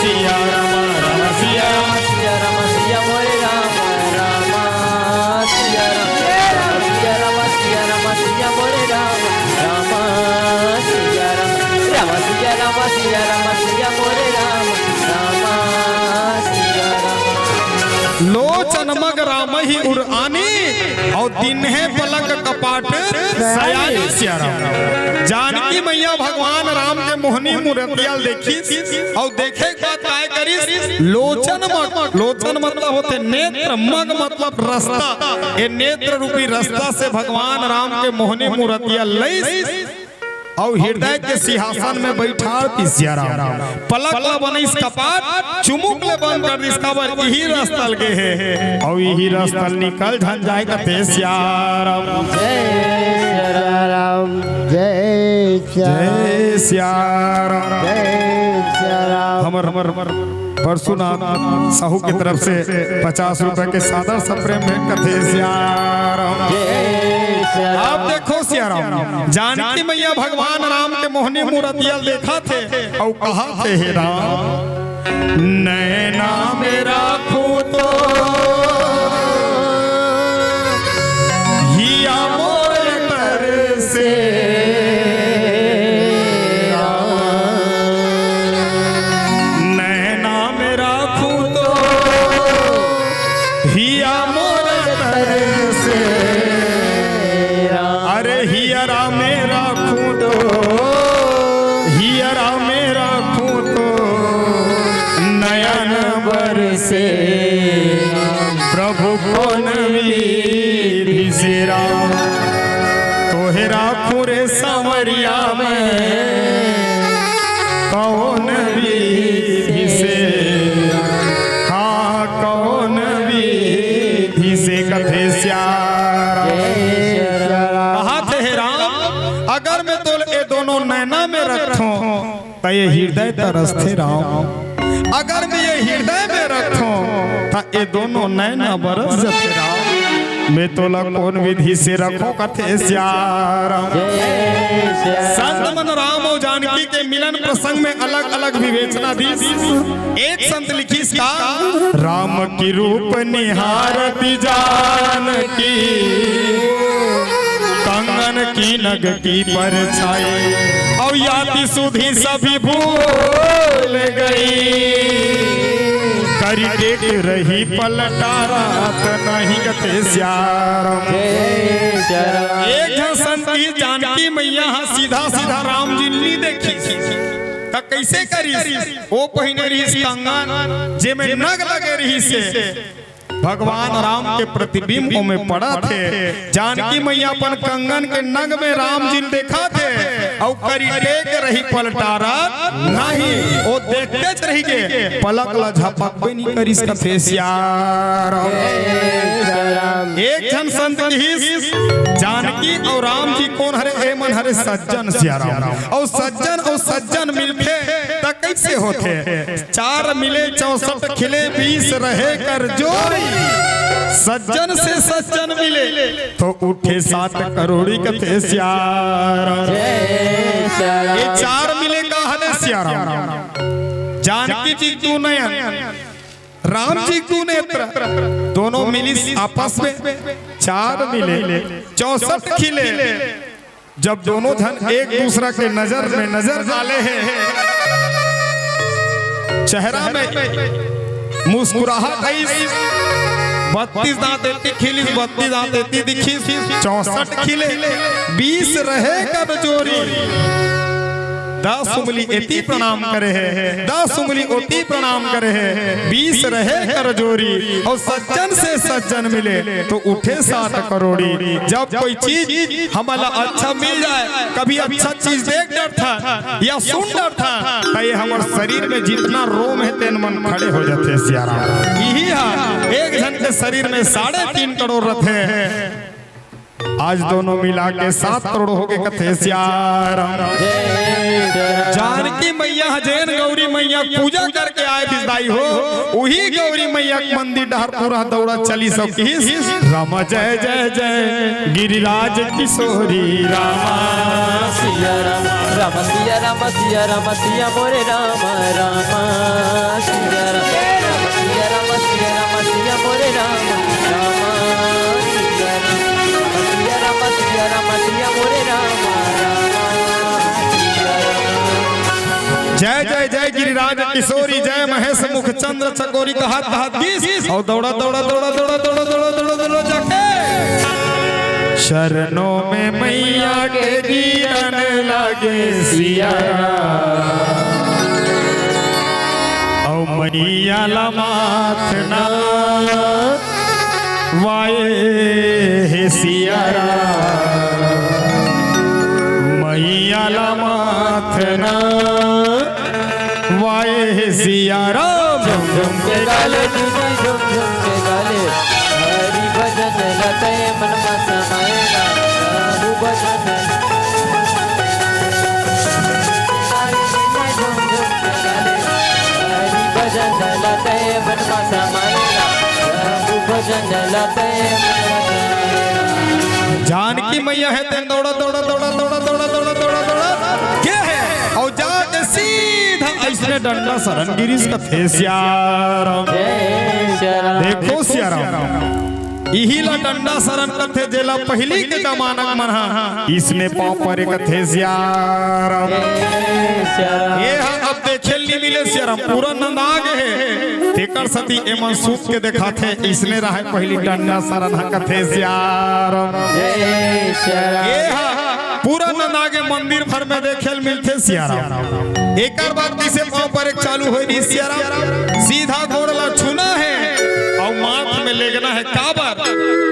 सिया राम, राम सिया। सिया राम सिया मोरे राम, राम सिया राम, राम सिया राम सिया राम सिया मोरे राम, राम सिया राम, राम सिया राम सिया राम सिया मोरे राम, राम सिया राम। लोचन मग राम ही उर आनी, अउ दीन्हे पलक कपाट सयानी सियाराम। जानकी मैया भगवान राम के मोहनी मूरतिया ल देखिस, अउ देखे के बाद काय करिस? लोचन मग, लोचन मतलब होथे नेत्र, मग मतलब रस्ता। ए नेत्र रूपी रस्ता से भगवान राम के मोहनी मूरतिया लइस, अउ हृदय के सिंहासन में बइठार दिस सियाराम। पलक ल बनइस कपाट, चुमुक ले बंद कर दिस, काबर इही रस्ता ल गे हे, अउ इही रस्ता ल निकल झन जाय कथे सियाराम। जय सियाराम, जय सिया-, जय सियाराम। जय सियाराम। हमर, हमर परसुनाथ साहू के तरफ से पचास रुपए के सादर से प्रेम भेंट कथे सियाराम। जय सियाराम। आप देखो सियाराम, जानकी मैया भगवान राम के मोहनी मूरतिया ल देखत हे, अउ कहत हे, हे राम, नैना में राखू तो हिया मोर तरसे। नैना में राखू तो हिया मोर तरसे। अरे हियरा में राखू तो हियरा में राखू तो नयन बरसे। प्रभु कोन विधि से राम तोहे राखू रे सांवरिया में, कौन विधि से, हाँ, कौन विधि से कथे सियाराम। कहत हे राम, अगर मैं तोला ए दोनों नैना में रखथों, त ये हृदय तरसथे राम। अगर मैं ये हृदय में रखथों, त ये दोनों नैना बरस जथे राम। मैं तोला कोन विधि से रखों कथे सियाराम। संत मन राम अउ जानकी के मिलन प्रसंग में अलग-अलग विवेचना दिस। एक संत लिखिस का, राम की रूप निहारती जानकी, कंगन की नग की परछाई, अउ याति सुधि सभी भूल गई। करि टेक रही पलटारा त नहीं कथे सियाराम। एक झन संत कहिस जानकी मैया ह सीधा सीधा राम जी ल नी देखिस, त कइसे करिस? ओ पहिने रिहिस कंगन, जेमे नग लगे रिहिस हे। भगवान राम के प्रतिबिंब ओमे पड़त हे। जानकी मैया अपन कंगन के नग में राम जी ल देखत हे, अउ करि टेक रही पलटारत नहीं, ओ देखतेच रहि गे, पलक ल झपकबे नी करिस कथे सियाराम। एक झन संत कहिस, जानकी अउ राम जी कोन हरे? ए मन हरे सज्जन सियाराम। अउ सज्जन अउ सज्जन मिलथे त कइसे होथे? चार मिले चौसठ खिले, बीस रहे कर जोड़ी। सज्जन से सज्जन मिले तो उठे सात करोड़ी कथे सियाराम। जय सियाराम। ये चार मिले का हरे सियाराम? जानकी जी दू नयन, राम जी दू नेत्र, दोनों मिलिस आपस में। चार मिले चौसठ खिले, जब दोनों झन एक दूसरा के नजर में नजर डाले हे, चेहरा में मुस्कुराहट आइस, बत्तीस दांत एती खिलिस, बत्तीस दांत एती दिखिस, चौसठ खिले, बीस रहे कब जोरी। दस उंगली एती प्रणाम करे हे, दस उंगली ओती प्रणाम करे हे, बीस रहे कर जोरी, अउ सज्जन से सज्जन मिले तो उठे सात करोड़ी। जब कोई चीज हमला अच्छा मिल जाए, कभी अच्छा चीज देख डरथन या सुन डरथन, त ये हमर शरीर में जितना रोम हे, तेन मन खड़े हो जाथे सियाराम। इही हा एक झन के शरीर में साढ़े तीन करोड़ रथे। आज दोनों मिला के सात करोड़ हो गे कथे सियाराम। जानकी मैया ह जेन गौरी मैया के पूजा करके आए रिस दाई हो, उही गौरी मैया के मंदिर डहर पूरा दौड़ा चलिस अउ किहिस, "राम जय जय जय गिरिराज किशोरी राम।" सिया राम, राम सिया राम, सिया राम, सिया मोरे राम, राम सिया राम, राम सिया राम, सिया राम, सिया मोरे राम, राम सिया राम, राम सिया राम, सिया राम, सिया मोरे राम, राम सिया राम। जय जय जय गिरिराज किशोरी, जय महेश मुख चंद्र चकोरी कहत कहत गिस अउ दौड़ा दौड़ा दौड़ा दौड़ा दौड़ा दौड़ा दौड़ा दौड़ा जाके शरणों में मैया के गिरन लागे सिया राम। अउ मैया ला माथ ना वाए हे सिया राम, मैया ला माथ ना वाए हे सिया राम। झुम झुम के गाले दीदी, झुम झुम के गाले, हरि भजन लते मन मा समाए ना, प्रभु भजन। हरि भजन लते मन मा समाए ना, प्रभु भजन लते मन मा समाए ना। जानकी मैया हे तेन दौड़ा दौड़ा दौड़ा दौड़ा दौड़ा दौड़ा दौड़ा दौड़ा के हे अउ जाके सीधा अइसने डंडा सरन गिरिस कथे सिया राम। जय सिया राम। देखो सिया राम, इही ला डंडा सरन कथे, जेला पहिली के जमाना के मन हा इसने पाँव परे कथे सिया राम। जय सिया राम। ये हा अब देखे ल नी मिले सिया राम, पूरा नंदा गे हे। तेकर सेती एमन सूत के देखाथे, इसने रहय पहिली डंडा सरन हा कथे सिया राम। जय सिया राम। ये हा पूरा नंदा गे, मंदिर भर में देखे ल मिलथे सिया राम। एकर बाद कइसे पाँव परे के चालू होय रहिस सिया राम? सीधा गोड़ ला छूना हे अउ माथ में लेगना हे, काबर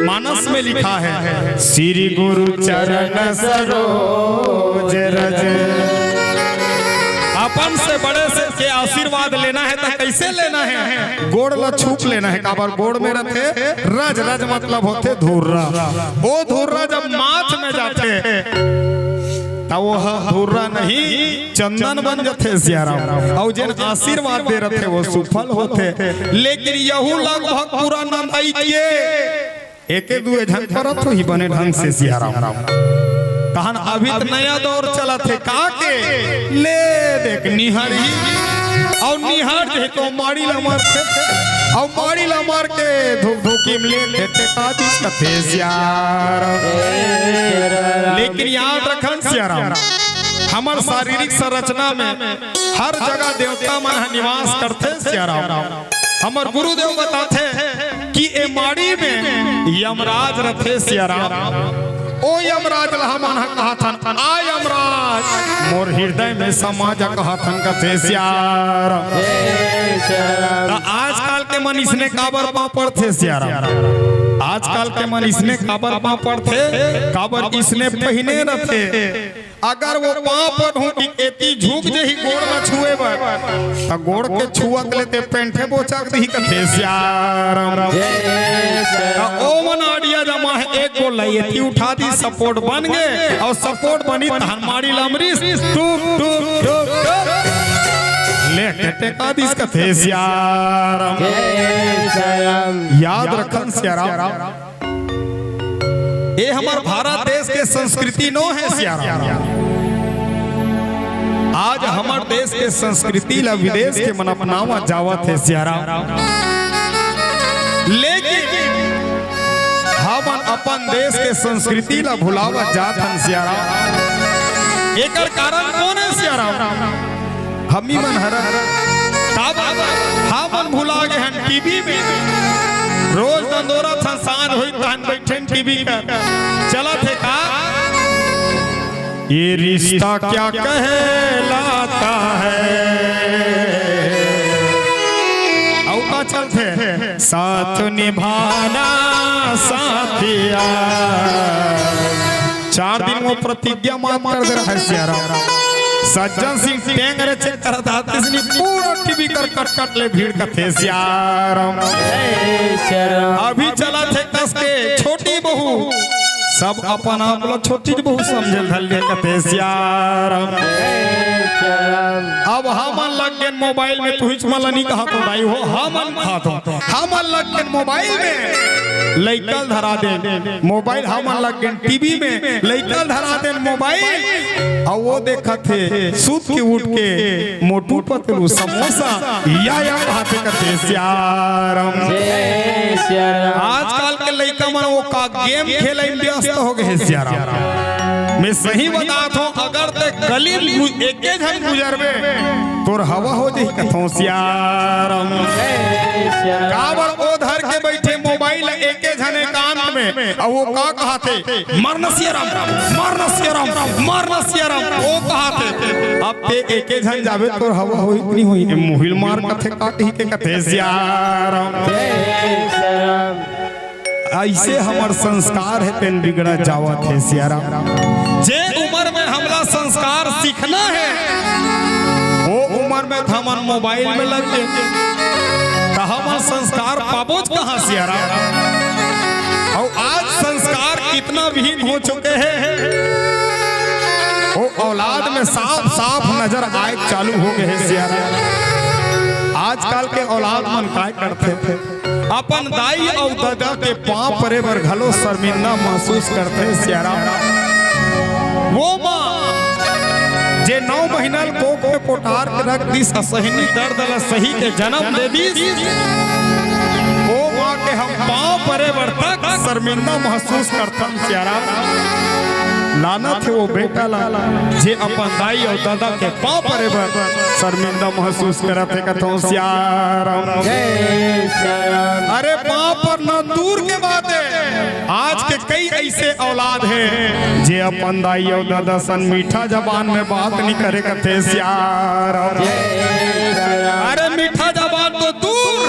मानस में लिखा हे, "श्री गुरु चरण सरोज रज।" अपन से बड़े से के आशीर्वाद लेना हे त कइसे लेना हे? गोड़ ला छू के लेना हे, काबर गोड़ में रथे रज, रज मतलब होथे धुर्रा। ओ धुर्रा जब माथ में जाथे त वो ह धुर्रा नहीं, चंदन बन जथे सिया राम। अउ जेन आशीर्वाद दे रथे वो सुफल होथे। लेकिन यहू लगभग पूरा नंदाई के एके दुए झन करत होही बने ढंग से सिया राम। तहन अभी त नया दौर चलत हे का के, ले देख निहरही अउ निहर जे तो माड़ी ला मारथे अउ माड़ी ला मार के धुक धुकी में ले देथे का दिस कथे सिया राम। लेकिन याद रखन सिया राम, हमर शारीरिक संरचना में हर जगह देवता मन ह निवास करथे सिया राम। हमर गुरुदेव बताथे कि ए माड़ी में यमराज रथे सिया राम। ओ यमराज ला हमन ह कहथन, "आ यमराज, मोर हृदय में समा जा," कहथन कथे सिया राम। जय सिया राम। त आजकल के मन इसने काबर पाँव पड़थे सिया राम? आजकल के मन इसने काबर पाँव पड़थे? काबर इसने पहिने रथे। अगर वो पाँव पड़हूँ कि एती झुक जही गोड़ ला छुए बर, त गोड़ के छुअत ले ते पेंठे बोचक दिही कथे सिया राम। जय सिया राम। त ओ मन आड़िया जमा हे, एक गोड़ ला एती उठा दी, सपोर्ट बन गे, अउ सपोर्ट बनी तहन माड़ी ला मरिस, टुक, टुक, टुक, टुक। ले के टेका दिस कथे सिया राम। जय सिया राम। याद रखन सिया राम। ए हमर भारत देश के संस्कृति नो हे सिया राम। आज हमर देश के संस्कृति ला विदेश के मन अपनावत जावत हे सिया राम। लेकिन हमन अपन देश के संस्कृति ला भुलावत जात हन सिया राम। एकर कारण कौन हे सिया राम? हमी मन हरन। काबर? हमन भुला गे हन टीवी में। रोज दंदोरा थन सांझ होई तहन बइठन टीवी कर। चलत हे का? ये रिश्ता क्या कहलाता है? अउ का चलथे? साथ निभाना साथिया। चार दिन वो प्रतिज्ञा माफ कर दे रहा है सियाराम। सज्जन सिंह टेंगरे चेक करत हाथ इसने पूरा टीवी कर कट कट ले भीड़ कथे सियाराम। अभी चलत हे कस के छोटी बहू, सब अपन आप ला छोटी बहू समझे धर ले कथे सियाराम। अब हमन लग गेन मोबाइल में, तुहिच मन ला नहीं कहा तो दाई हो, हमन कहा तो हमन लग गेन मोबाइल में, लइका ल धरा देन मोबाइल, हमन लग गेन टीवी में, लइका ल धरा देन मोबाइल, अउ वो देखत हे सूत के उठ के मोटू पतलू समोसा या या खाथे कथे सियाराम। आजकल के लइका मन वो का गेम खेले में व्यस्त हो गए हे सियाराम। मैं सही बतात हूँ, अगर ते गली में गु-, एके झन गुजरबे, तोर हवा हो जाही कथों सियाराम। काबर ओ धर के बैठे मोबाइल एके झन एकांत में, अउ वो का कहाथे, "मरना सियाराम, मरना सियाराम, मरना सियाराम," वो कहाथे। अब ते एके झन जाबे, तोर हवा होही कि नहीं होही? ए मुहिल मार कथे, का कही के कथे सियाराम। ऐसे हमर संस्कार हे, तेन बिगड़त जावत हे सियाराम। जे उमर में हमला संस्कार सीखना हे, वो उमर में त हमन मोबाइल में लग गेन, त हमन संस्कार पाबोच कहाँ सियाराम? अउ आज संस्कार कितना विहीन हो चुके हे, वो औलाद में साफ साफ नजर आए चालू हो गए हे सियाराम। आजकल के औलाद मन काय करथे? अपन दाई अउ ददा के पांव परे बर घलो शर्मिंदा महसूस करथे सियाराम। वो माँ जे नौ महीना ल कोख में पोटार के रख दिस, असहनीय दर्द ल सही के जन्म दे दिस, वो माँ के हम पांव परे बर तक शर्मिंदा महसूस करथन सियाराम। लानत हे वो बेटा ला जे अपन दाई अउ ददा के पांव परे बर शर्मिंदा महसूस करत हे कथों सियाराम। अरे पांव परना दूर के बात हे, आज के कई ऐसे औलाद हे जे अपन दाई अउ ददा सन मीठा जबान में बात नहीं करे कथे सियाराम। अरे मीठा जबान तो दूर,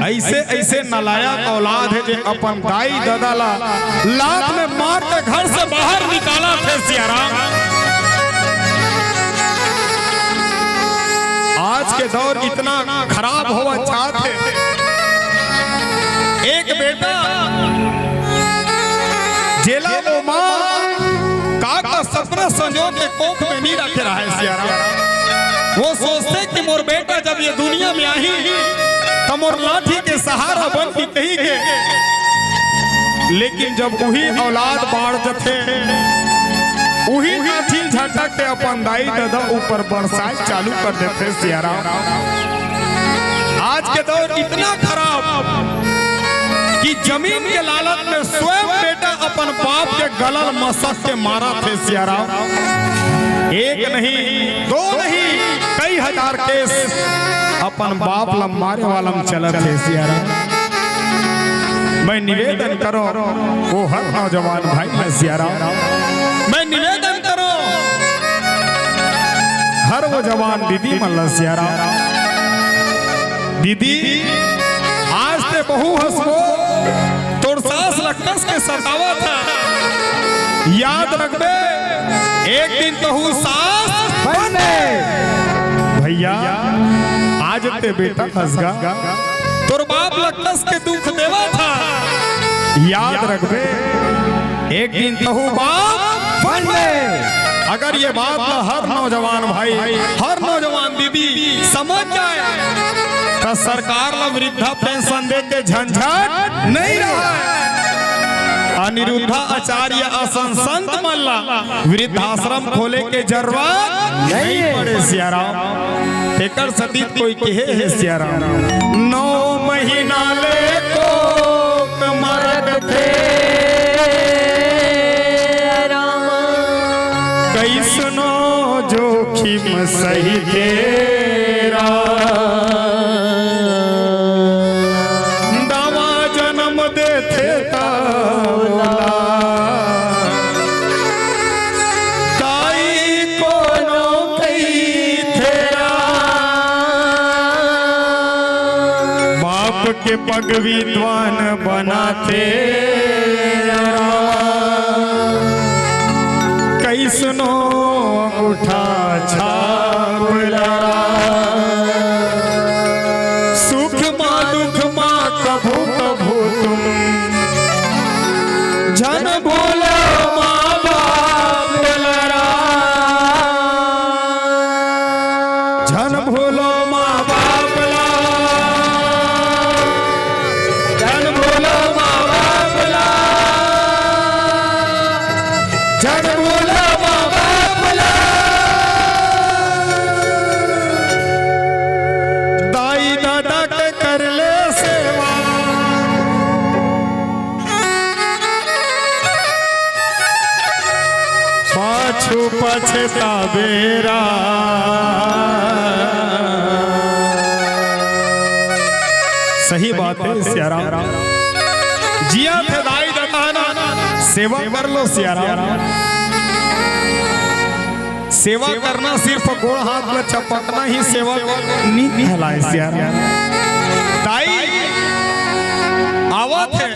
ऐसे ऐसे नालायक औलाद हे जे अपन दाई ददा ला लात में मार के घर से बाहर निकालत हे सियाराम। आज के दौर इतना खराब होवत जात हे। एक बेटा जेला वो माँ का का सपना संजो के कोख में नहीं रखे रहा हे सियाराम। वो सोचथे कि मोर बेटा जब ये दुनिया में आही, त मोर लाठी के सहारा बन के कही के, लेकिन जब उही औलाद बाढ़ जथे, उही लाठी झटक के अपन दाई ददा ऊपर बरसाए चालू कर देथे सियाराम। आज के दौर इतना खराब कि जमीन के लालच में स्वयं बेटा अपन बाप के गला ल मसक के मारत हे सियाराम। एक नहीं, दो नहीं, कई हजार केस अपन बाप ला मारे वाला में चलत हे सियाराम। मैं निवेदन करों वो हर नौजवान भाई ला सियाराम, मैं निवेदन करों हर वो जवान दीदी मन ला सियाराम। दीदी, आज ते बहू हस वो, तोर सास ला कस के सतावत हे। याद रखबे, एक दिन तहू सास बनबे। भैया, आज ते बेटा हस गा, तोर बाप ला कस के दुख देवत हे। याद रखबे, एक दिन तहू बाप बनबे। अगर ये बात ला हर नौजवान भाई, हर नौजवान दीदी समझ जाए, त सरकार ला वृद्धा पेंशन दे के झंझट नहीं रहा। अनिरुद्धाचार्य असन संत मन ला वृद्धाश्रम खोले के जरूरत नहीं पड़े सियाराम। तेकर सती कोई कहे हे सियाराम, नौ महीना ले कोख मरत थे राम, कैसनो जोखिम सही थे राम, दवा जन्म देथे तौला। के पग विद्वान बनाथे। कइसनो अंगूठा छाप लड़ा, सुख मा दुख मा कभू कभू तुम झन भूलो माँ बाप लड़ा। झन भूलो माँ बाप ला, झन भूलो माँ बाप ला, झन भूलो माँ बाप ला। दाई ददा के कर ले सेवा। पाछू पछताबे रा। सही बात हे सियाराम। जियत हे दाई ददा ना, सेवा कर लो सियाराम। सेवा करना सिर्फ गोड़ हाथ ला चपकना ही सेवा नइ कहलाय सियाराम। दाई आवत हे,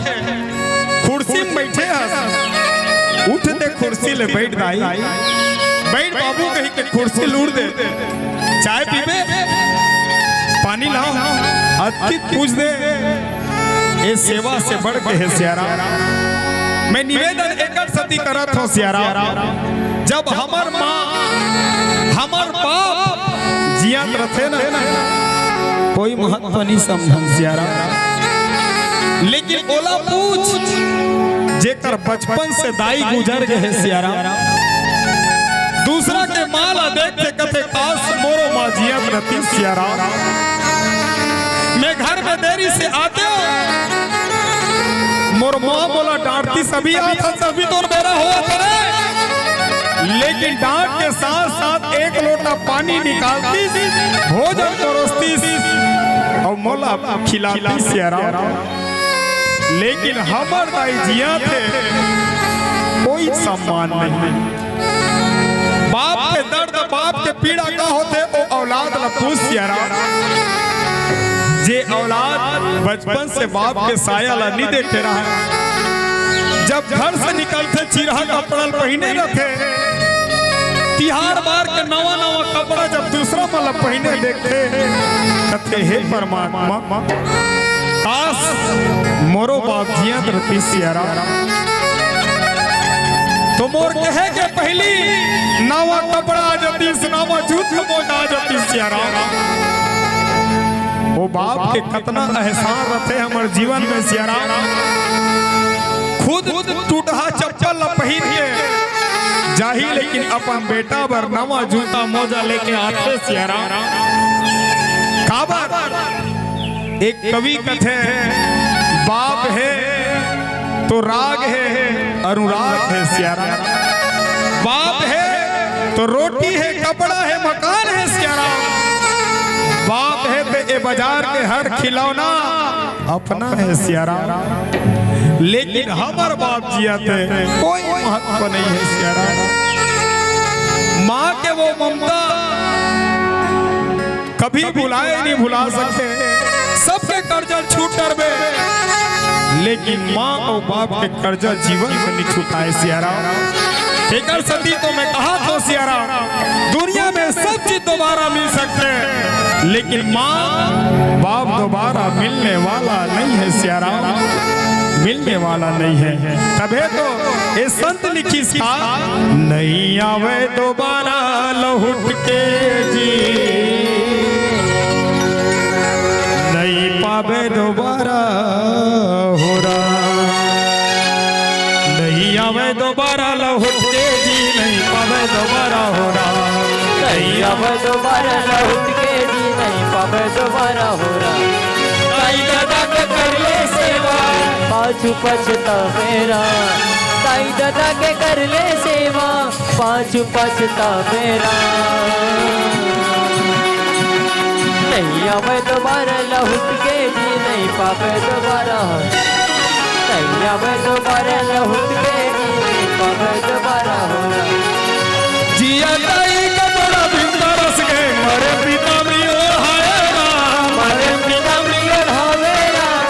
खुर्सी म बइठे हस, उठ दे खुर्सी ले बइठ दाई, बइठ बाबू कहि के खुर्सी ल उठ दे, चाय पीबे, पानी लाव, अतकी पूछ दे, ए सेवा से बढ़ के हे सियाराम। मैं निवेदन एकर सेती करत हंव सियाराम, जब हमर माँ, हमर बाप जियत रथे ना, कोई महत्व नइ समझन सियाराम। लेकिन ओला पूछ, जेकर बचपन से दाई गुजर गे हे सियाराम। दूसरा के माँ ला देख के कथे, "काश मोरो माँ जियत रतिस सियाराम। मैं घर में देरी से आतेंव, मोर माँ मोला डांटतिस, अभी आथस, अभी तोर बेरा होवत हे रे।" लेकिन डांट के साथ साथ एक लोटा पानी निकालतिस, भोजन परोसतिस अउ मोला खिलातिस सियाराम। लेकिन हमर दाई जियत हे, कोई सम्मान नहीं। बाप के दर्द, बाप के पीड़ा का होथे, ओ औलाद ला पूछ सियाराम। जे औलाद बचपन से बाप के साया ला नइ देखे रहय, जब घर से निकलथे, चिरहा कपड़ा ल पहिने रथे, तिहार बार के नवा नवा कपड़ा जब दूसरा मन ला पहिने देखथे, कथे, "हे परमात्मा, काश मोरो बाप जियत रतिस सियाराम, तो मोर कहे के पहिली नवा कपड़ा आ जतिस, नवा जूता मोजा आ जतिस सियाराम।" ओ बाप के कतना एहसान रथे हमर जीवन में सियाराम। खुद टूटहा चप्पल ला पहिर के जाही, लेकिन अपन बेटा बर नवा जूता मोजा लेके आथे सियाराम। काबर? एक कवि कथे, "बाप हे तो राग हे, अनुराग हे सियाराम। बाप हे तो रोटी हे, कपड़ा हे, मकान हे सियाराम। बाप हे ते ए बाजार के हर खिलौना अपना हे सियाराम। लेकिन हमर बाप जियत हे, कोई महत्व नइ हे सियाराम।" माँ के वो ममता कभी भुलाय नइ भुला सकते। सबके करजा छूट डरबे, लेकिन माँ अउ बाप के करजा जीवन में नइ छुटाय सियाराम। एकर सेती तो मैं कहत हंव सियाराम, दुनिया में सब चीज दोबारा मिल सकथे, लेकिन माँ बाप दोबारा मिलने वाला नइ हे सियाराम, मिलने वाला नइ हे। तभे तो ए संत लिखिस का, "नइ आवय दोबारा लहुट के जी, नइ पाबे दोबारा हो राम। नइ आवय दोबारा लहुट के जी, नइ पाबे दोबारा हो राम। नइ आवय दोबारा लहुट के जी, नइ पाबे दोबारा हो राम।" दाई ददा के कर ले सेवा, पाछू पछताबे रा। दाई ददा के कर ले सेवा, पाछू पछताबे रा। नइ आवय दोबारा लहुट के जी, नइ पाबे दोबारा। नइ आवय दोबारा लहुट के जी, नइ पाबे दोबारा हो। जिया दाई के तोरा बिन तरस गे, मरे पिता मियो हाय राम। मरे पिता मियो हाय राम।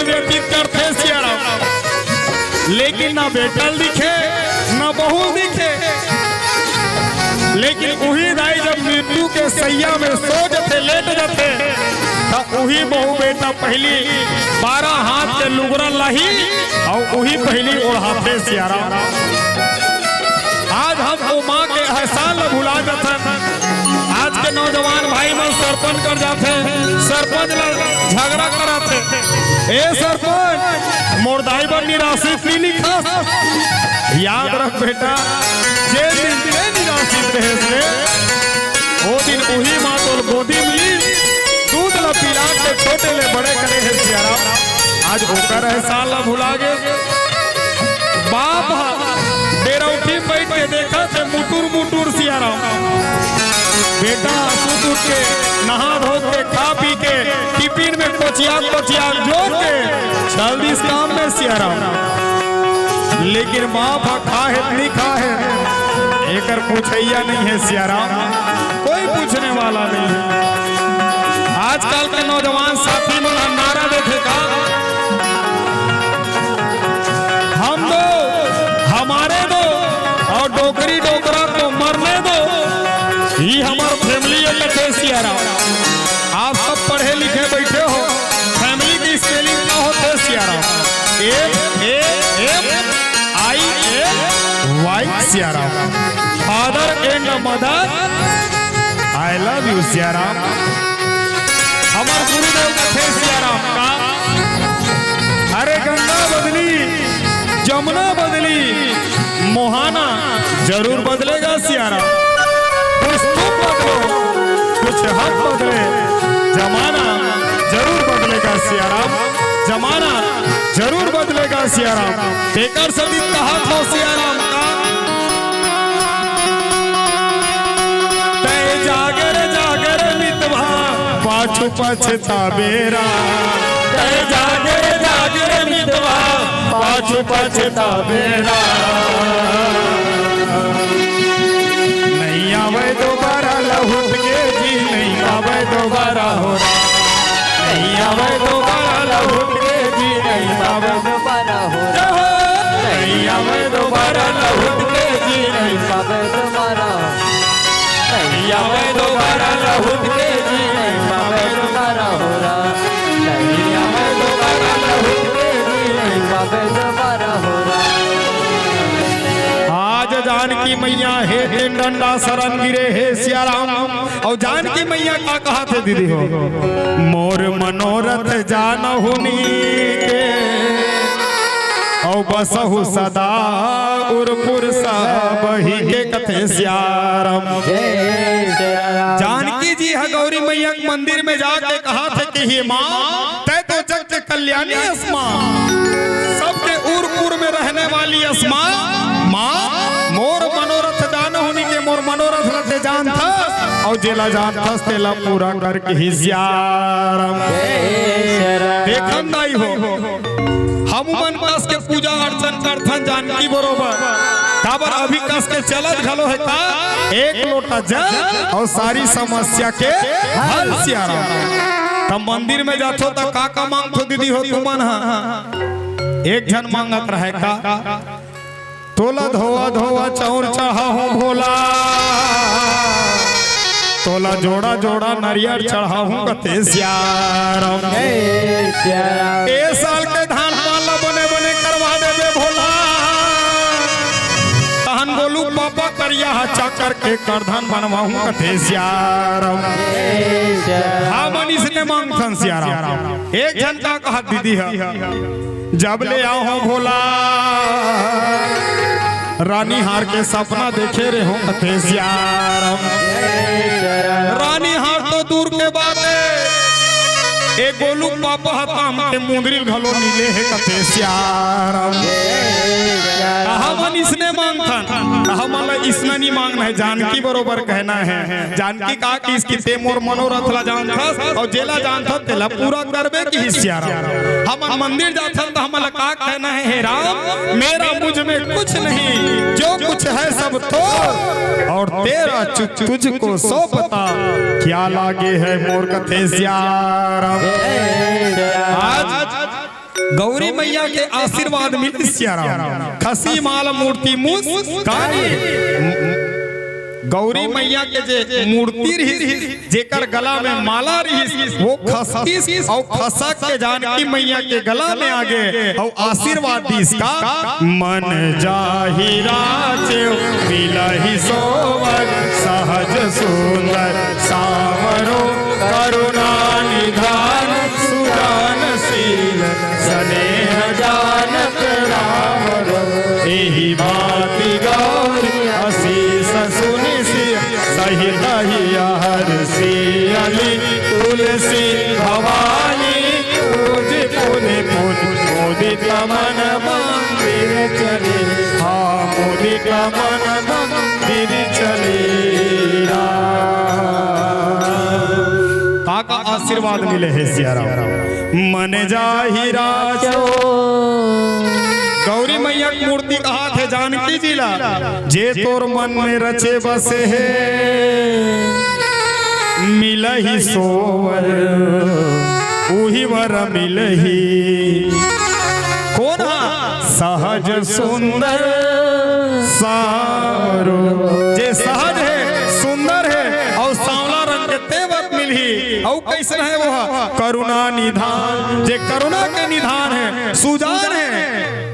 व्यतीत करथे सियाराम, लेकिन ना बेटा ल दिखे, ना बहू ल दिखे। लेकिन उही दाई जब मृत्यु के सैया में सो जथे, लेट जथे, त उही बहू बेटा पहिली बारह हाथ के लुगरा लाही अउ उही पहिली ओढ़ाथे सियाराम। आज हम ओ माँ के एहसान ल भुला जथन। आज के नौजवान भाई मन सरपंच कर जाथे, सरपंच ला झगड़ा कराथे, "ए सरपंच, मोर दाई बर निराश्रित नी लिखस।" याद रख बेटा, जे दिन ते निराश्रित रहेस रे, ओ दिन उही माँ तोर गोदी में दूध ला पिला के छोटे ले बड़े करे हे सियाराम। आज ओकर एहसान ला भुला गे। बाप ह डेरौठी बइठ के देखत हे मुटुर मुटुर सियाराम। बेटा सुत उठ के, नहा धो के, खा पी के, टिफिन में कोचिया कोचिया जोर के चल दिस काम में सियाराम। लेकिन बाप ह खा हे त नी खा हे, एकर पूछइया नइ हे सियाराम, कोई पूछने वाला नइ हे। आजकल के नौजवान साथी मन ह नारा देथे का, "हम दो, हमारे दो और डोकरी डोकरा को मरने दो, ये हमार फैमिली है," कथे सियाराम। आप सब पढ़े लिखे बइठे हो, फैमिली के स्पेलिंग का होथे Siyaram? F A M I L Y Siyaram. Father and mother, I love you Siyaram. हमर गुरुदेव कथे सियाराम का, अरे गंगा बदली, जमुना बदली, मोहाना जरूर बदलेगा सियाराम। कुछ तुम बदलो, कुछ हम बदले, जमाना जरूर बदलेगा सियाराम, जमाना जरूर बदलेगा सियाराम। तेकर सभी कहत हो सियाराम का, तै जागर जागर मितवा, पाछू पछताबेरा। तै जागर जागर मितवा, पाछू पछताबेरा। नहीं आवे दोबारा लहुट के जी, नहीं आवे दोबारा हो राम। नहीं आवे दोबारा लहुट के जी, नहीं आवे दोबारा हो राम। नहीं आवे दोबारा लहुट के जी, नहीं आवे दोबारा। नहीं आवे दोबारा लहुट के जी, नहीं आवे दोबारा हो राम। नहीं आवे दोबारा लहुट के जी, नहीं आवे दोबारा हो राम। आज जानकी मैया हे तीन डंडा शरण गिरे हे सियाराम। अउ जानकी मैया का कहत हे दीदी हो, मोर मनोरथ जानहु नीके, अउ बसहु सदा उरपुर सबहि के कथे सियाराम। जय सिया राम। जानकी जी ह गौरी मैया के मंदिर में जाके कहत हे कि हे माँ, तै तो जग के कल्याणी अस माँ, सबके उरपुर में रहने वाली अस माँ। माँ, मोर मनोरथ जानहु नीके, मोर मनोरथ ल तै जानथस, अउ जेला जानथस तेला पूरा करके ही सियाराम। जय सिया राम। देखन दाई हो, हमू मन कस के पूजा अर्चन करथन जानकी बरोबर, काबर अभी कस के चलत घलो हे का, एक लोटा जल अउ सारी समस्या के हल सियाराम। त मंदिर में जाथो त का का मांगथो दीदी हो तुमन ह? एक झन मांगत रहे का, तोला धोवा धोवा चाउर चढ़ाहूं भोला, तोला जोड़ा जोड़ा नरियर चढ़ाहूं कथे सियाराम। जय सिया राम। ए साल के धान पान ला बने बने करवा देबे भोला, तहन गोलू पापा करिया ह चाकर के करधन बनवाहूं कथे सियाराम। जय सिया राम। हमन इसने मांगथन सियाराम। एक झन का कहत दीदी ह, जब ले आए हों भोला, रानी हार के सपना देखे रहे हों कथे सियाराम। रानी हार तो दूर के बात हे, ए गोलू पापा ह त हमके मुंदरी ल घलो नी ले हे कथे सियाराम। हमन इसने मांगथन, हमन ला इसने नी मांगना हे, जानकी बरोबर कहना हे। जानकी का किहिस कि ते मोर मनोरथ ला जानथस, अउ जेला जानथस तेला पूरा करबे किहिस सियाराम। हमन मंदिर जाथन त हमन ला का कहना हे, हे राम, मेरा मुझ में कुछ नहीं, जो कुछ है सब तो, और तेरा चु-, तुझको सौंपता, क्या लागे है मोर कथे सियाराम। आज गौरी मैया के आशीर्वाद मिलिस सियाराम। खसी माल मूर्ति मुस्कानी। गौरी मैया के जे मूर्ति रिहिस, जेकर गला में माला रिहिस, वो खसकिस अउ खसक के जानकी मैया के गला में आगे अउ आशीर्वाद दिस का, मन जाहि राचेव मिलहि सोवर, सहज सुंदर सांवरो करुणा निधान सुजान शील स्नेह जानत रावरो। एहि भांति गौरी असीस सुनि सिय सहित हिय हरषि अली तुलसी भवानी। पूजि पुनि पुनि मुदित मन मंदिर चली। हाँ, मुदित मन मंदिर चली। राम। का का आशीर्वाद मिले हे सियाराम। मन जाहि राचो। गौरी मैया के मूर्ति कहाथे जानकी जी ला, जे तोर मन में रचे बसे हे, मिलहि सोवर उही वर मिलहि। कोन हा? सहज सुंदर सांवरो। जे सहज हे, सुंदर हे अउ सांवला रंग के ते बर मिलही। अउ कइसन हे वो हा? करुणा निधान, जे करुणा के निधान हे, सुजान हे,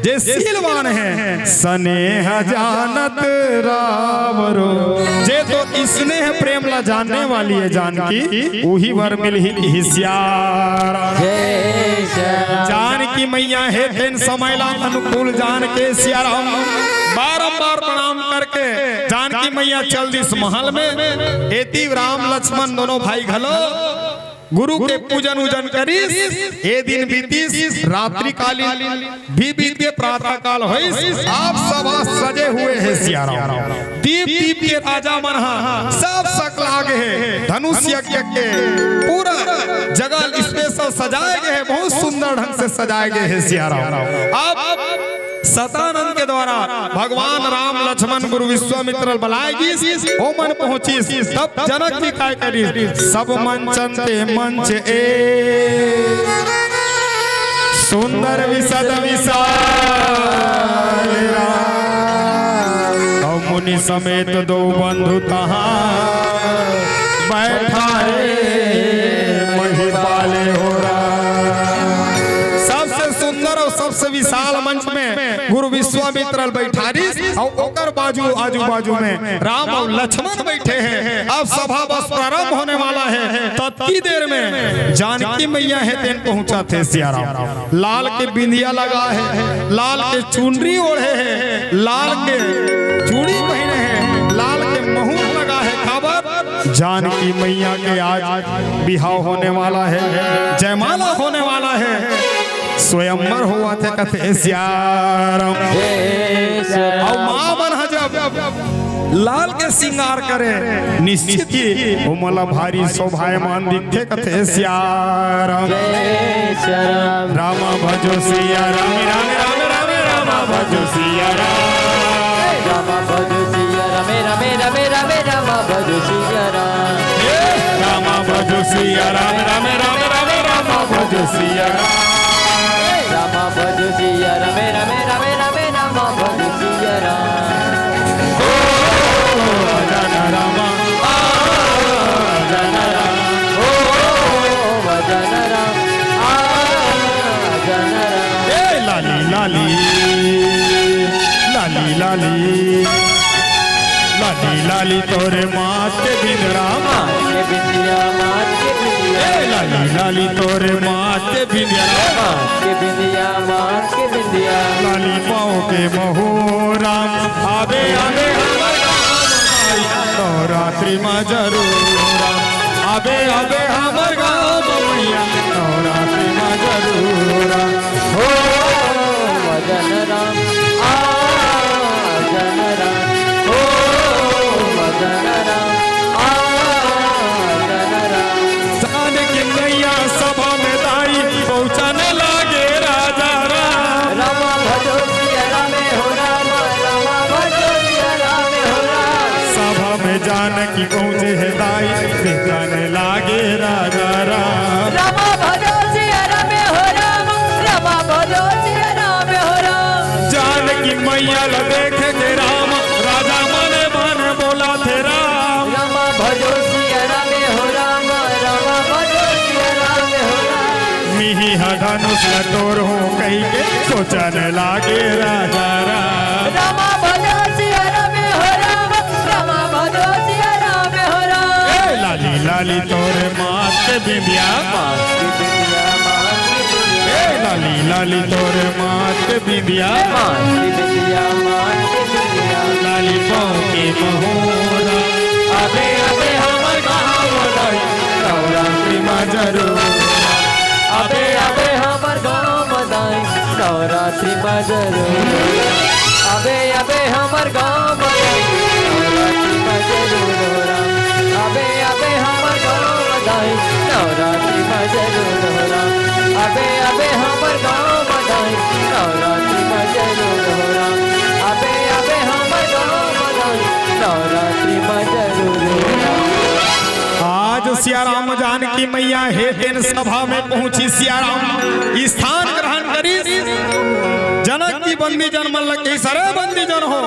जे शीलवान हे, स्नेह जानत रावरो। जे तो स्नेह प्रेम ला जानने वाली हे जानकी, उही वर मिलही सियाराम। जय सिया राम। जानकी मैया हे तेन समय ला अनुकूल जान के सियाराम बारंबार प्रणाम करके जानकी मैया चल दिस महल में। एती राम लक्ष्मण दोनों भाई घलो गुरु के पूजन उजन करिस। ए दिन बीतिस रात्रिकालीन भी बीत के प्रातः काल होइस। आप सब आज सजे हुए हे सियाराम। दीप दीप के राजा मन हा सब सकला गे हे। धनुष यज्ञ के पूरा जगह स्पेशल सजाए गे हे, बहुत सुंदर ढंग से सजाए गे हे सियाराम। अब सतानंद के द्वारा भगवान राम लक्ष्मण गुरु विश्वामित्र बलाए गिस, ओमन पहुंचिस। तब जनक जी काय करिस, सब मंचन ते मंच ए सुंदर विशद विशाल राम। अउ मुनि समेत दो बंधु तहाँ बैठा रे महिपाल हो राम। सबसे सुंदर अउ सबसे विशाल मंच में गुरु विश्वामित्र बैठारिस अउ ओकर बाजू, आजू बाजू में राम अउ लक्ष्मण बैठे हे। अब सभा बस प्रारंभ होने वाला हे। ततकी देर में जानकी मैया हे तेन पहुंचाथे सियाराम। लाल के बिंदिया लगा हे, लाल के चुनरी ओढ़े हे, लाल के चूड़ी पहिने हे, लाल के महुर लगा हे। काबर? जानकी मैया के आज बिहाव होने वाला हे, जयमाला होने वाला हे, स्वयंवर होवत हे कथे सियाराम। अउ माँ मन ह जब लाल के श्रृंगार करे, निश्चित ही ओमन ला भारी शोभायमान दिखथे कथे सियाराम। राम भजो सिया राम, राम राम राम राम भजो सिया राम। राम भजो सिया राम, राम राम राम राम भजो सिया राम। राम भजो सिया राम, राम राम राम राम भजो सिया राम। राम भजो सिया राम, राम राम राम राम भजो सिया राम। ओ भजन राम, आ भजन राम, ओ भजन राम, आ भजन राम। ए लाली लाली, लाली लाली, लाली लाली तोरे माथे बिंद राम। माथे बिंदिया, माथे बिंदिया। ए लाली लाली तोरे माथे बिंदिया राम। माथे बिंदिया, माथे बिंदिया। लाली पाँव के महुर राम। आबे, आबे हमर गाँव में नवरात्रि में जरूर राम। आबे, आबे हमर गाँव में मैया नवरात्रि में जरूर राम। हो भजन राम, आ भजन राम, ओ भजन राम, आ भजन राम। जानकी मैया सभा में दाई पहुँचाने लागे राजा राम। राम भजो सिया राम हो राम, राम भजो सिया राम हो राम। सभा में जानकी पहुँचे हे दाई, पहुँचाने लागे राजा राम। राम भजो सिया राम हो राम, राम भजो तोर हो कहि के सोचन लागे राजा राम। रामा भजो सिया राम हो राम, रामा भजो सिया राम हो राम। ए लाली लाली तोर माथ के बिंदिया, ए लाली लाली तोर माथ के बिंदिया। लाली पाँव के महोरा। अबे अबे हमर गाँव दाई, नवरात्रि मा जरूर। अबे अबे हमर गाँव दाई, नवरात्रि मा जरूर। अबे अबे हमर गाँव दाई, नवरात्रि मा जरूर। अबे अबे हमर गाँव दाई, नवरात्रि मा जरूर। अबे अबे हमर गाँव दाई, नवरात्रि मा जरूर। अबे अबे हमर गाँव दाई, नवरात्रि मा जरूर। आज सियाराम जानकी मैया हे तेन सभा में पहुंची। सियाराम स्थान ग्रहण करिस। जनक जी बंदी जन मन ल कहिस, अरे बंदी जन हो,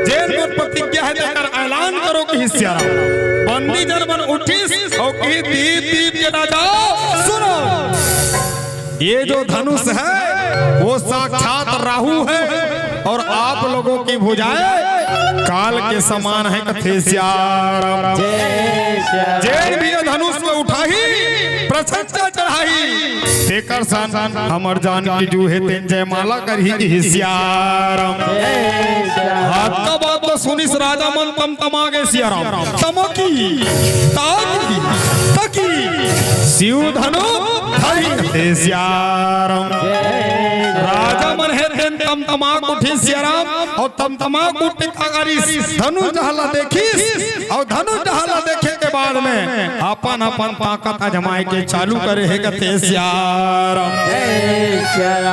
जेन मोर प्रतिज्ञा हे तेकर ऐलान करो कहिस सियाराम। बंदी जन मन उठिस अउ कहिस, दीप दीप के राजा सुनो, ये जो धनुष है वो साक्षात राहु है और आप लोगों की भुजाएं काल के समान है कथे सियाराम। जेन भी ये धनुष को उठाही, प्रशंसा चढ़ाही, तेकर सन हमर जानकी जू हे तेन जयमाला करही कही सियाराम। हाथ का बात तो सुनिस राजा मन तमतमा गे सियाराम। तमकी, ताकी, तकी, शिव धनु धरी हे सियाराम। राजा मन हे तेन तमतमा उठी सियाराम, अउ तमतमा उठी कागरिस धनुष डहला देखिस, अउ धनुष डहला देखे के बाद में अपन अपन ताकत आजमाए के चालू करे हे कथे सियाराम।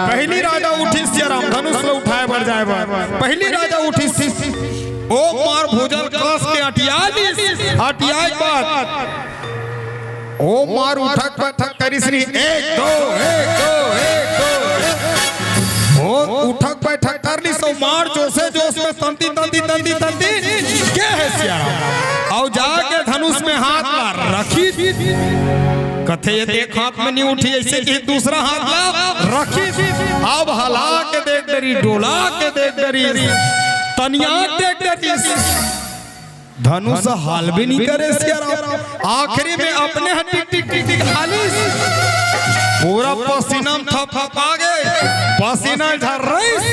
पहली राजा उठी सियाराम धनुष ल उठाए बर जाए बर, पहली राजा उठी ओ मार भुजा ल कस के अटिया लिस, अटियाए के बाद ओ मार उठक बैठक करिस नी, एक दो, एक दो, एक दो, एक। ओ उठक बैठक कर लिस, ओ मार जोसे जोस में तंती, तंती, तंती, तंती, के हे सियाराम। अउ जाके धनुष में हाथ ला रखिस। कथे ये देख हाथ में नी उठी, अइसे कि दूसरा हाथ ला रखिस। अब हला के देख डरिस, डोला के देख डरिस, तनिया के देख डरिस। धनुष हालबे नी करे सियाराम। आखिरी में अपने ह टिक टिक टिक टिक हालिस। पूरा पसीना में थपथपा गे, पसीना झर्रिस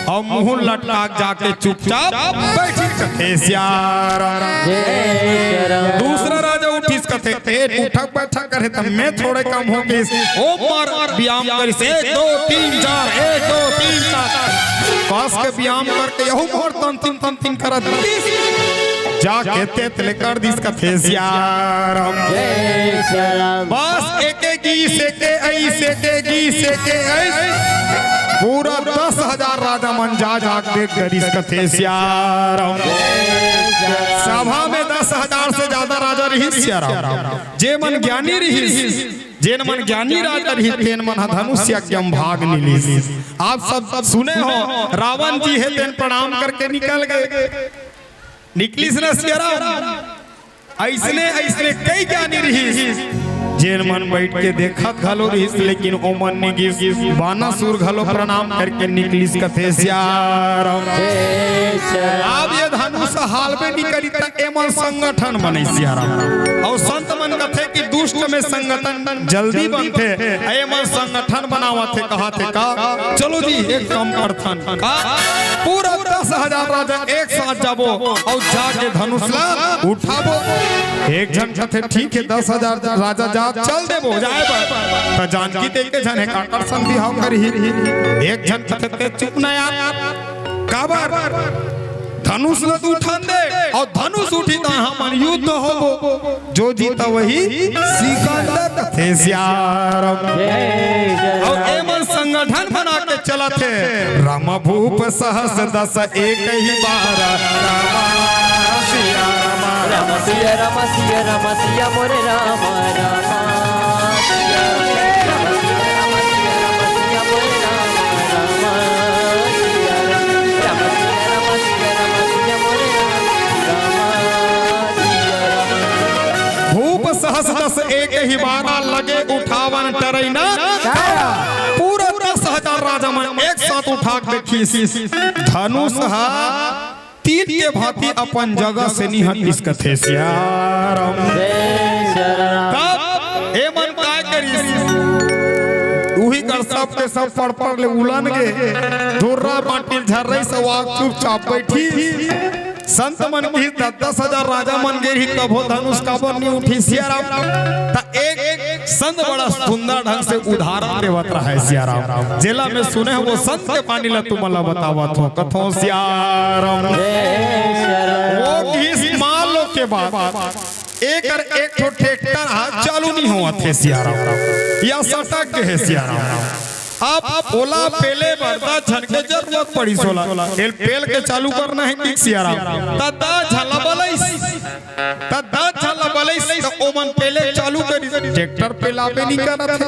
अउ मुंह लटका के जाके चुपचाप बैठिस कथे सियाराम। दूसरा राजा उठिस कथे, ए उठक बैठक करे त मैं थोड़े कम हो गिस। ओ मार व्यायाम करिस, एक दो तीन चार, एक दो तीन चार। कस के व्यायाम करके यहू मोर तंतिन तंतिन करत जाके तेत ले कर दिस कथे सियाराम। बस एके गीस, एके अइस, एके गीस, एके अइस। पूरा दस हजार राजा मन जा जा के देख डरिस कथे सियाराम। सभा में दस हजार से जादा राजा रहिस सियाराम। जे मन ज्ञानी रहिस, जेन मन ज्ञानी राजा रहिस, तेन मन ह धनुष यज्ञ म भाग नी लिस। आप सब सुने हो, रावण जी हे तेन प्रणाम करके निकल गे। निकलिस न सियाराम। अइसने अइसने कई ज्ञानी रहिस, जेन मन बइठ के देखत घलो रहिस, लेकिन ओमन नी गिस। बानासुर घलो प्रणाम करके निकलिस कथे सियाराम। अब ये धनुष हालबे नी करी त एमन संगठन बने सियाराम। अउ संत मन कथे कि दुष्ट में संगठन जल्दी बनथे, एमन संगठन बनावत हे, कहत हे का, चलो जी एक काम करथन का, पूरा दस हजार राजा एक साथ जाबो अउ जाके धनुष ला उठाबो। एक झन कथे ठीक हे, दस हजार राजा जा चल देबो जाए बर, त जानकी त एके झन हे, काकर संग बिहाव करही। एक झन कथे ते चुप न यार, काबर? धनुष ल तू उठान दे, अउ धनुष उठी त हमन युद्ध होबो। जो जीता वही सिकंदर कथे सियाराम। अउ एमन संगठन बना के चलत हे। राम भूप सहस दस एक ही बार। राम सिया राम। राम सिया राम सिया राम सिया मोरे राम राम। भूप सहस दस एक ही बारा लगे उठावन टरैना। देखिस, धनुष ह तीर के भांति अपन जगह से नी हटिस कथे सियाराम। तब ए मन काय करिस? उही कर सब के सब पड़ पड़ ले उलन गे। धुर्रा माटी ल झर्रइस अउ आके चुपचाप बइठिस। संत मन किहिस दस दस हजार राजा मन गे रही, तभो धनुष काबर नी उठिस सियाराम? त एक संत बड़ा सुंदर ढंग से उदाहरण देवत रहय सियाराम, जेला मैं सुने हंव वो संत के बानी ला तुमन ला बतावत हंव, कथंव सियाराम। वो किहिस मान लो के बात, एकर एक ठो ट्रैक्टर ह चालू नी होवत हे सियाराम, या सटक गे हे सियाराम। अब ओला पेले बर दस झन के जरूरत पड़िस ओला। एल पेल के चालू करना हे कि सियाराम? त दस झन ला बलइस, त दस झन ला बलइस, त ओमन पेले चालू करिस, ट्रैक्टर पेलाबे नी करत हे।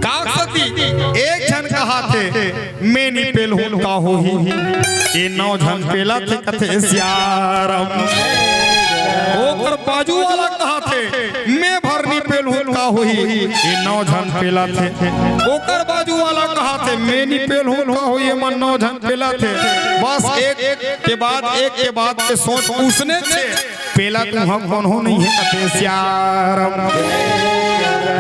का सती एक झन कहाथे, "मैं नी पेलहूं का होही?" ए नौ झन पेलत हे कथे सियाराम। ओकर बाजू वाला कहाथे, "मैं भर नी पेलहूं का होही?" ए नौ झन पेलत हे। ओकर बाजू वाला कहाथे, "मैं नी पेलहूं का होही?" एमन नौ झन पेलत हे। बस एक के बाद एक के बाद के सोच उसने थे। पेला तुंहर कोनो नइ हे कथे सियाराम।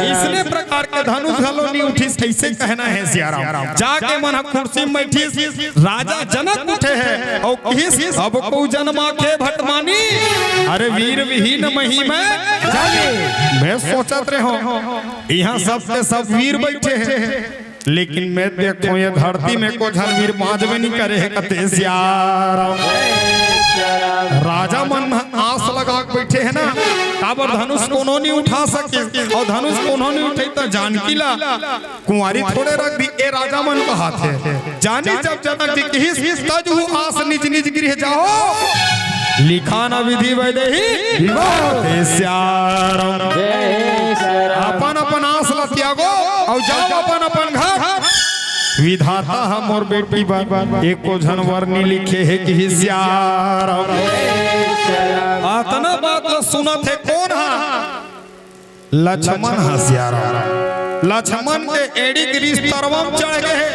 इसने प्रकार के धनुष घलो नी उठिस, कइसे कहना हे सियाराम। जाके मन ह कुर्सी म बइठिस, राजा जनक उठे हे अउ किहिस, "अब को जन्मा के भटमानी, अरे वीर विहीन मही मैं जानी।" मैं सोचत रेहेंव, इहां सब के सब वीर बइठे हे, लेकिन मैं देखंव, ये धरती में को झन वीर बांचबे नी करे हे कथे सियाराम। राजा मन आस लगा के बइठे हे ना, काबर धनुष कोनो नी उठा सके, अउ धनुष कोनो नी उठे त जानकी ला कुंवारी थोड़े रख दी, ए राजा मन कहाथे। जानी जब जनक जी किहिस, "तजहु आस निज निज गृह जाओ, लिखान विधि वैदेही विवाह।" कथे सियाराम। अपन अपन आस ला त्यागो अउ जाओ अपन अपन घर। विधाता ह मोर बेटी बर एको झन वर नी लिखे हे किहिस सियाराम। अतना बात ला सुनत हे कोन ह? लछमन ह सियाराम। लछमन के एड़ी गिरिस तरवा म चढ़ गे हे,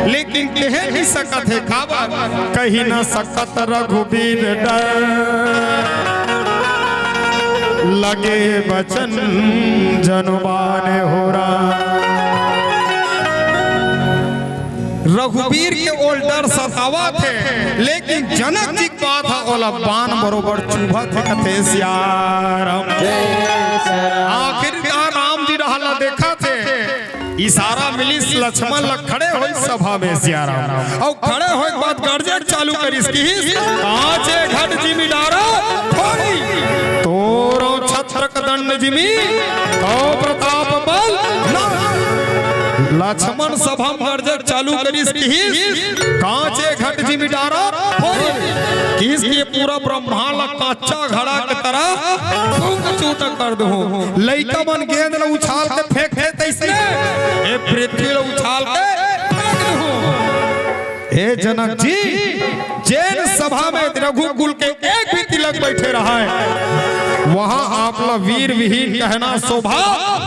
लेकिन कहे नी सकत हे, काबर? कहि न सकत रघुबीर डर, लगे बचन जनु बान हो राम। रघुबीर के ओला डर सतावत हे, लेकिन जनक जी के बात ह ओला बान बरोबर चुभत हे कथे सियाराम। आखिर त राम जी डहर ला देखत हे, इशारा मिलिस लछमन ला, खड़े होइस सभा में सियाराम। अउ खड़े होय के बाद गरजे चालू करिस, किहिस, "कांचे घट जिमि डारा फोड़ी, तोरो छत्रक दंड जिमि, तो प्रताप बल ना।" लछमन सभा में गरजे चालू करिस, किहिस, "कांचे घट जिमि डारा फोड़ी।" किहिस कि ये पूरा ब्रह्मांड ला कांच कच्चा घड़ा के तरह फूंक चूट कर दूं। लइका मन गेंद ल उछाल के फेंकथे तइसने ए पृथ्वी ल उछाल के फेंक दूं। हे जनक जी, जेन सभा में रघुकुल के एक भी तिलक बइठे रहय, वहां आप ला वीर विहीन कहना शोभा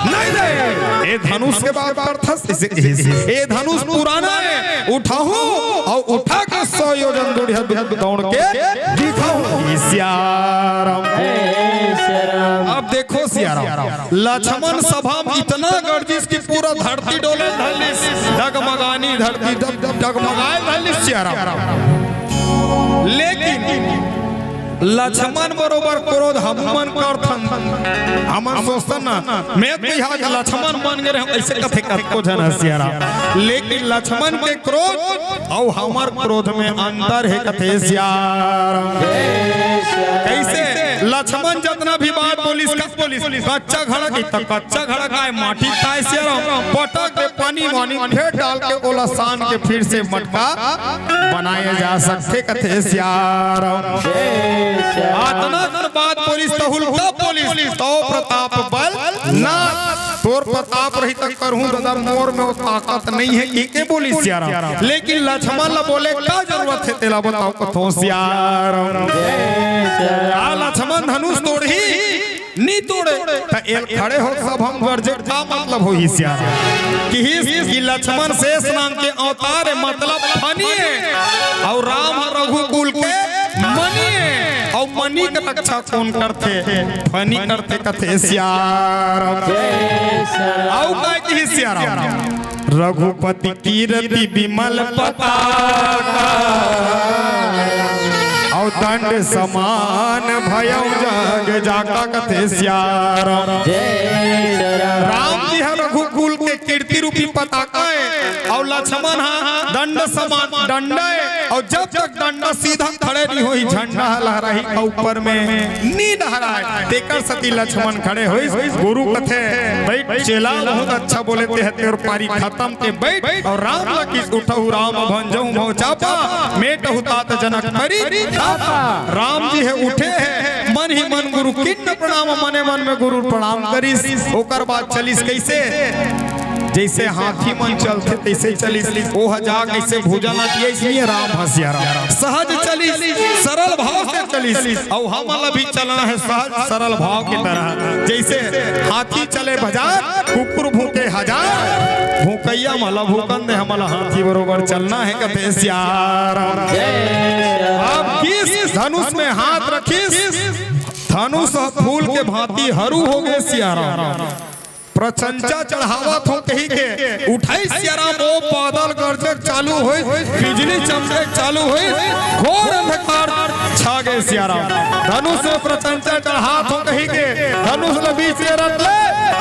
नइ दे। ए धनुष के बात करथस, इसे, इसे, ए धनुष पुराना हे, उठाहूं अउ उठा के सौ योजन दूरिहा दौड़ के दिखाहूं। सियाराम। अब देखो सियाराम, लछमन सभा में इतना गरजिस कि पूरा धरती डोले धर लिस, डगमगानी धरती डग-, डगमगाए धर लिस सियाराम। लेकिन लछमन बरोबर क्रोध हमू मन करथन। हमन सोचथन ना, मैं तो इहां लछमन बन गे रहेंव, अइसे कथे कतको झन सियाराम। लेकिन लछमन के क्रोध अउ हमर क्रोध में अंतर हे कथे सियाराम। कइसे? लछमन जतना भी बात बोलिस, कस बोलिस, कच्चा घड़ा कहि त कच्चा घड़ा काय माटी ताय सियाराम, पटक दे पानी वानी फेर डाल के ओला सान के फिर से मटका बनाए जा सकथे कथे सियाराम। अतना कर बात बोलिस तहूं ल तब बोलिस, तो प्रताप बल ना, तोर प्रताप रही त करहूं ददा, मोर में वो ताकत नइ हे कहिके बोलिस सियाराम। लेकिन लछमन ला बोले का जरूरत हे, तेला बताओ कथों सियाराम। का लछमन धनुष तोड़ही? नी तोड़े। त एला खड़े होके सभा म गरजे का मतलब होही सियाराम? किहिस कि लछमन शेष नांग के अवतार ए, अच्छा कोन करथे? फनी करथे कथे सियाराम। जय सियाराम। अउ काय कही सियाराम? रघुपति कीरति बिमल पताका, अउ दंड समान भयउ जग जाका कथे सियाराम। जय सियाराम। राम जी ह रघुकुल के कीर्ति रूपी पताका ए, अउ लक्ष्मण ह दंड समान डंडा ए, अउ जब तक डंडा सीधा खड़े नहीं होही, झंडा ह लहराही अउ ऊपर में नी लहराय, तेकर सती लक्ष्मण खड़े होइस। गुरु कथे, "बइठ चेला, बहुत अच्छा बोले ते ह, तोर पारी खतम ते बइठ।" अउ राम ल किस, "उठहु राम भंजहु भव चापा, मेटहु तात जनक परितापा।" राम जी हे उठे हे, मन ही मन गुरु किन्न प्रणाम, मने मन में गुरु प्रणाम करिस। ओकर बाद चलिस कइसे? जइसे हाथी मन चलथे तइसे चलिस। ओह जा कइसे भुजा न दिए, इसलिए राम ह सियाराम। सहज चलिस, सरल भाव से चलिस। अउ हमन ला भी चलना हे सहज सरल भाव की तरह। जइसे हाथी चले बाजार, कुकुर भूंके हजार, भूंकइया मन ला भूंकन दे, हमन ला हाथी बरोबर चलना हे कथे सियाराम। जय सियाराम। अब किस धनुष में हाथ रखिस, धनुष फूल के भांति हरू हो गे सियाराम। प्रचंचा चढ़ावत हों कहिके उठाइस सियाराम, ओ बादल गरजे चालू होइस, बिजली चमके चालू होइस, घोर अंधकार छा गे सियाराम। धनुष में प्रचंचा चढ़ात हों कहिके धनुष ल बीच में रख ले,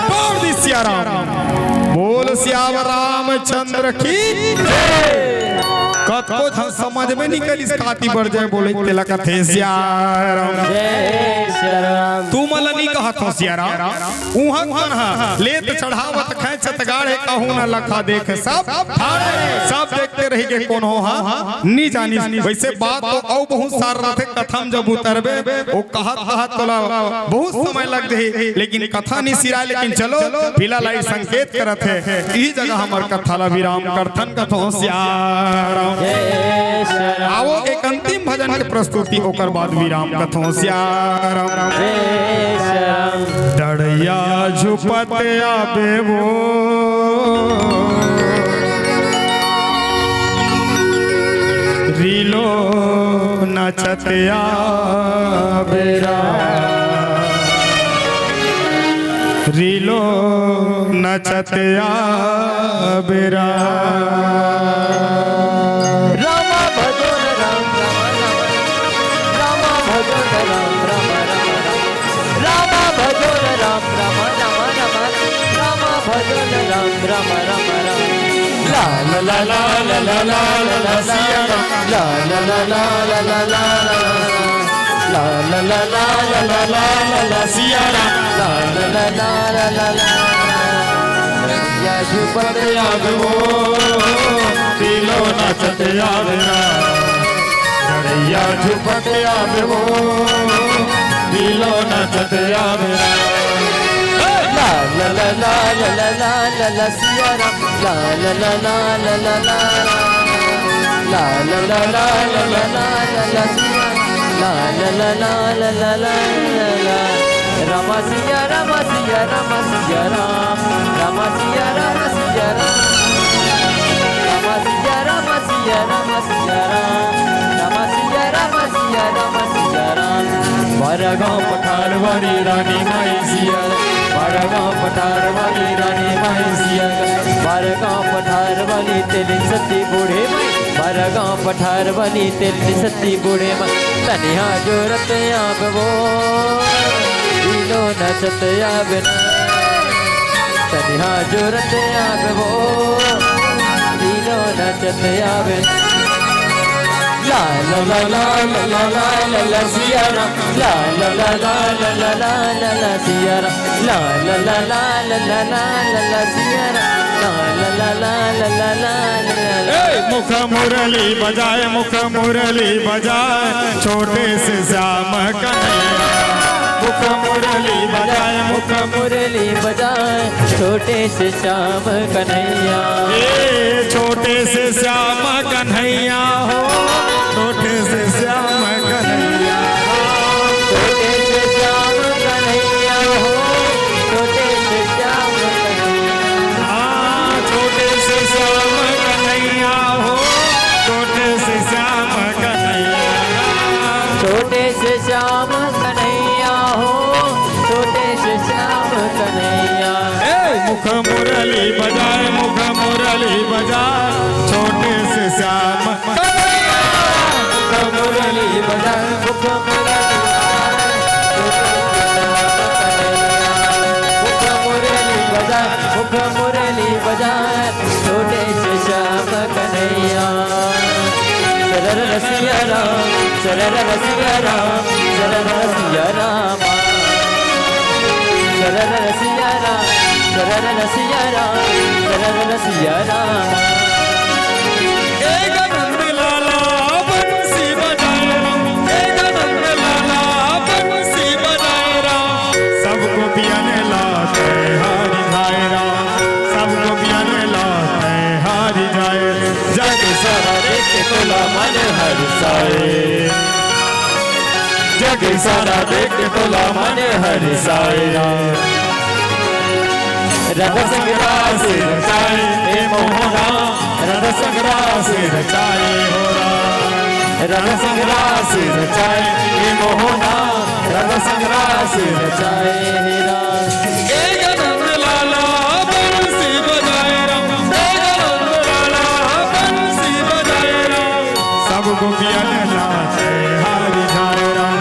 तोड़ दिस सियाराम। बोल सियावर रामचंद्र की जय। कतको झन समझ में नी करिस काती बर जय बोले, तेला कथे सियाराम। जय सियाराम। तुमन ला नी कहत हों सियाराम। उहाँ मन ह लेत चढ़ावत खैंचत गाड़े, कहूँ न लखा देख सब ठाड़े। सब देखते रहि गे, कोनो ह नी जानिस। वइसे बात तो अउ बहुत सारा रथे, कथा म जब उतरबे, ओ कहत कहत तोला बहुत समय लग जाही, लेकिन कथा नी सिराय। लेकिन चलो, पीला लाइट संकेत करत हे, इही जगह हमर कथा ला विराम करथन। कथों सियाराम। जय सियाराम। आवो, एक अंतिम भजन के प्रस्तुति, ओकर बाद विराम। कथों सियाराम। जय सियाराम। डड़िया झुपत आबे वो, रीलो नचत आबे रा, रीलो नचत आबे रा। रामा भजो न राम, रामा, रामा, रामा। रामा भजो न राम, रामा भजो न राम, रामा, रामा, रामा, रामा। रामा भजो न राम, रामा, रामा, रामा। ला, ला, ला, सिया राम। ला, ला, ला, ला, ला, ला, ला, ला। ला, ला, ला, सिया राम। ला, ला, ला, ला, ला, ला, ला। या झुपत आबे वो, रीलो नचत आबे रा। डड़िया झुपत आबे वो, रीलो नचत आबे रा। ला, ला, ला, ला, सिया राम। ला, ला, ला, ला, ला, ला, ला। ला, ला, ला, ला, ला, ला, ला, ला, सिया राम। ला, ला, ला, ला, ला, ला, ला, ला, ला। रामा सिया, रामा सिया, रामा सिया राम। रामा सिया, रामा सिया राम। रामा सिया, रामा सिया, रामा सिया राम। रामा सिया, रामा सिया, रामा सिया राम। बारा गाँव पठार वाली रानी माई सिया राम। बारा गाँव पठार वाली रानी माई सिया राम। बारा गाँव पठार वाली तेली सती बूढ़े माई। बारा गाँव पठार वाली तेली सती बूढ़े माई। तनिहा जोरत आबे वो, रीलो नचत आबे ना। तनिहा जोरत आबे वो, रीलो नचत आबे ना। ला, ला, ला, सिया राम। ला, ला, ला, सिया राम। ला, ला, ला, ला, सिया राम। ला, ला, ला, ला, ला, ला, ला, ला, ला। ए, मुख मुरली बजाए, मुख मुरली बजाए, छोटे से श्याम कन्हैया। मुख मुरली बजाए, मुख मुरली बजाए, छोटे से श्याम कन्हैया। ए, छोटे से श्याम कन्हैया हो, छोटे से श्याम कन्हैया। छोटे से श्याम कन्हैया हो, छोटे से श्याम कन्हैया। हाँ, छोटे से श्याम कन्हैया हो, छोटे से श्याम कन्हैया। छोटे से श्याम कन्हैया। मुख मुरली बजाए, मुख मुरली बजाए, छोटे से श्याम कन्हैया। सरर रसिया राम, सरर रसिया राम, सरर रसिया राम। सरर रसिया राम, सरर रसिया राम, सरर रसिया राम। एक नंद लाला बंसी बजाए राम, एक नंद लाला बंसी बजाए राम। सबको पियाने लाते हारी जाए राम, सबको पियाने लाते हारी जाए। जग सारा देख के तोला मन हरसाए, जग सारा देख के तोला मन हरसाए राम। रंग संग रास रचाए ए मोहना, रंग संग रास रचाए हो राम। रंग संग रास रचाए ए मोहना, रंग संग रास रचाए हे राम। ए गजानंद लाला बंसी बजाए राम, ए गजानंद लाला बंसी बजाए राम। सब गोपियन लाते हारी जाए राम,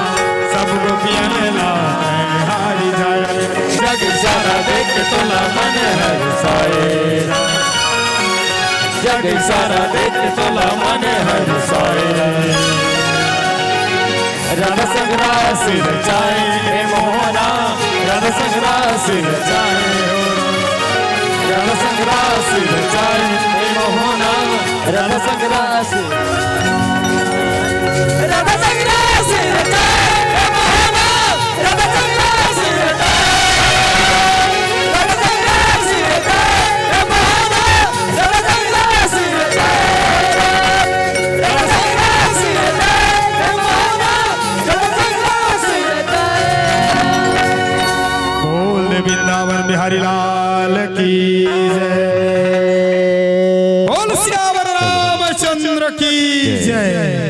सब गोपियन लाते हारी जाए। जग सारा देख तोला मन हरसाए, जग सारा देख तोला मन हरसाए। रंग संग रास रचाए ए मोहना, रंग संग रास रचाए हो। रंग संग रास रचाए ए मोहना, रंग संग रास। रंग संग रास रचाए ए मोहना, रंग संग रास रचाए। रंग संग रास रचाए ए मोहना, रंग संग रास रचाए। बोल दे वृंदावन बिहारी लाल की जय। बोल सियावर रामचंद्र की जय।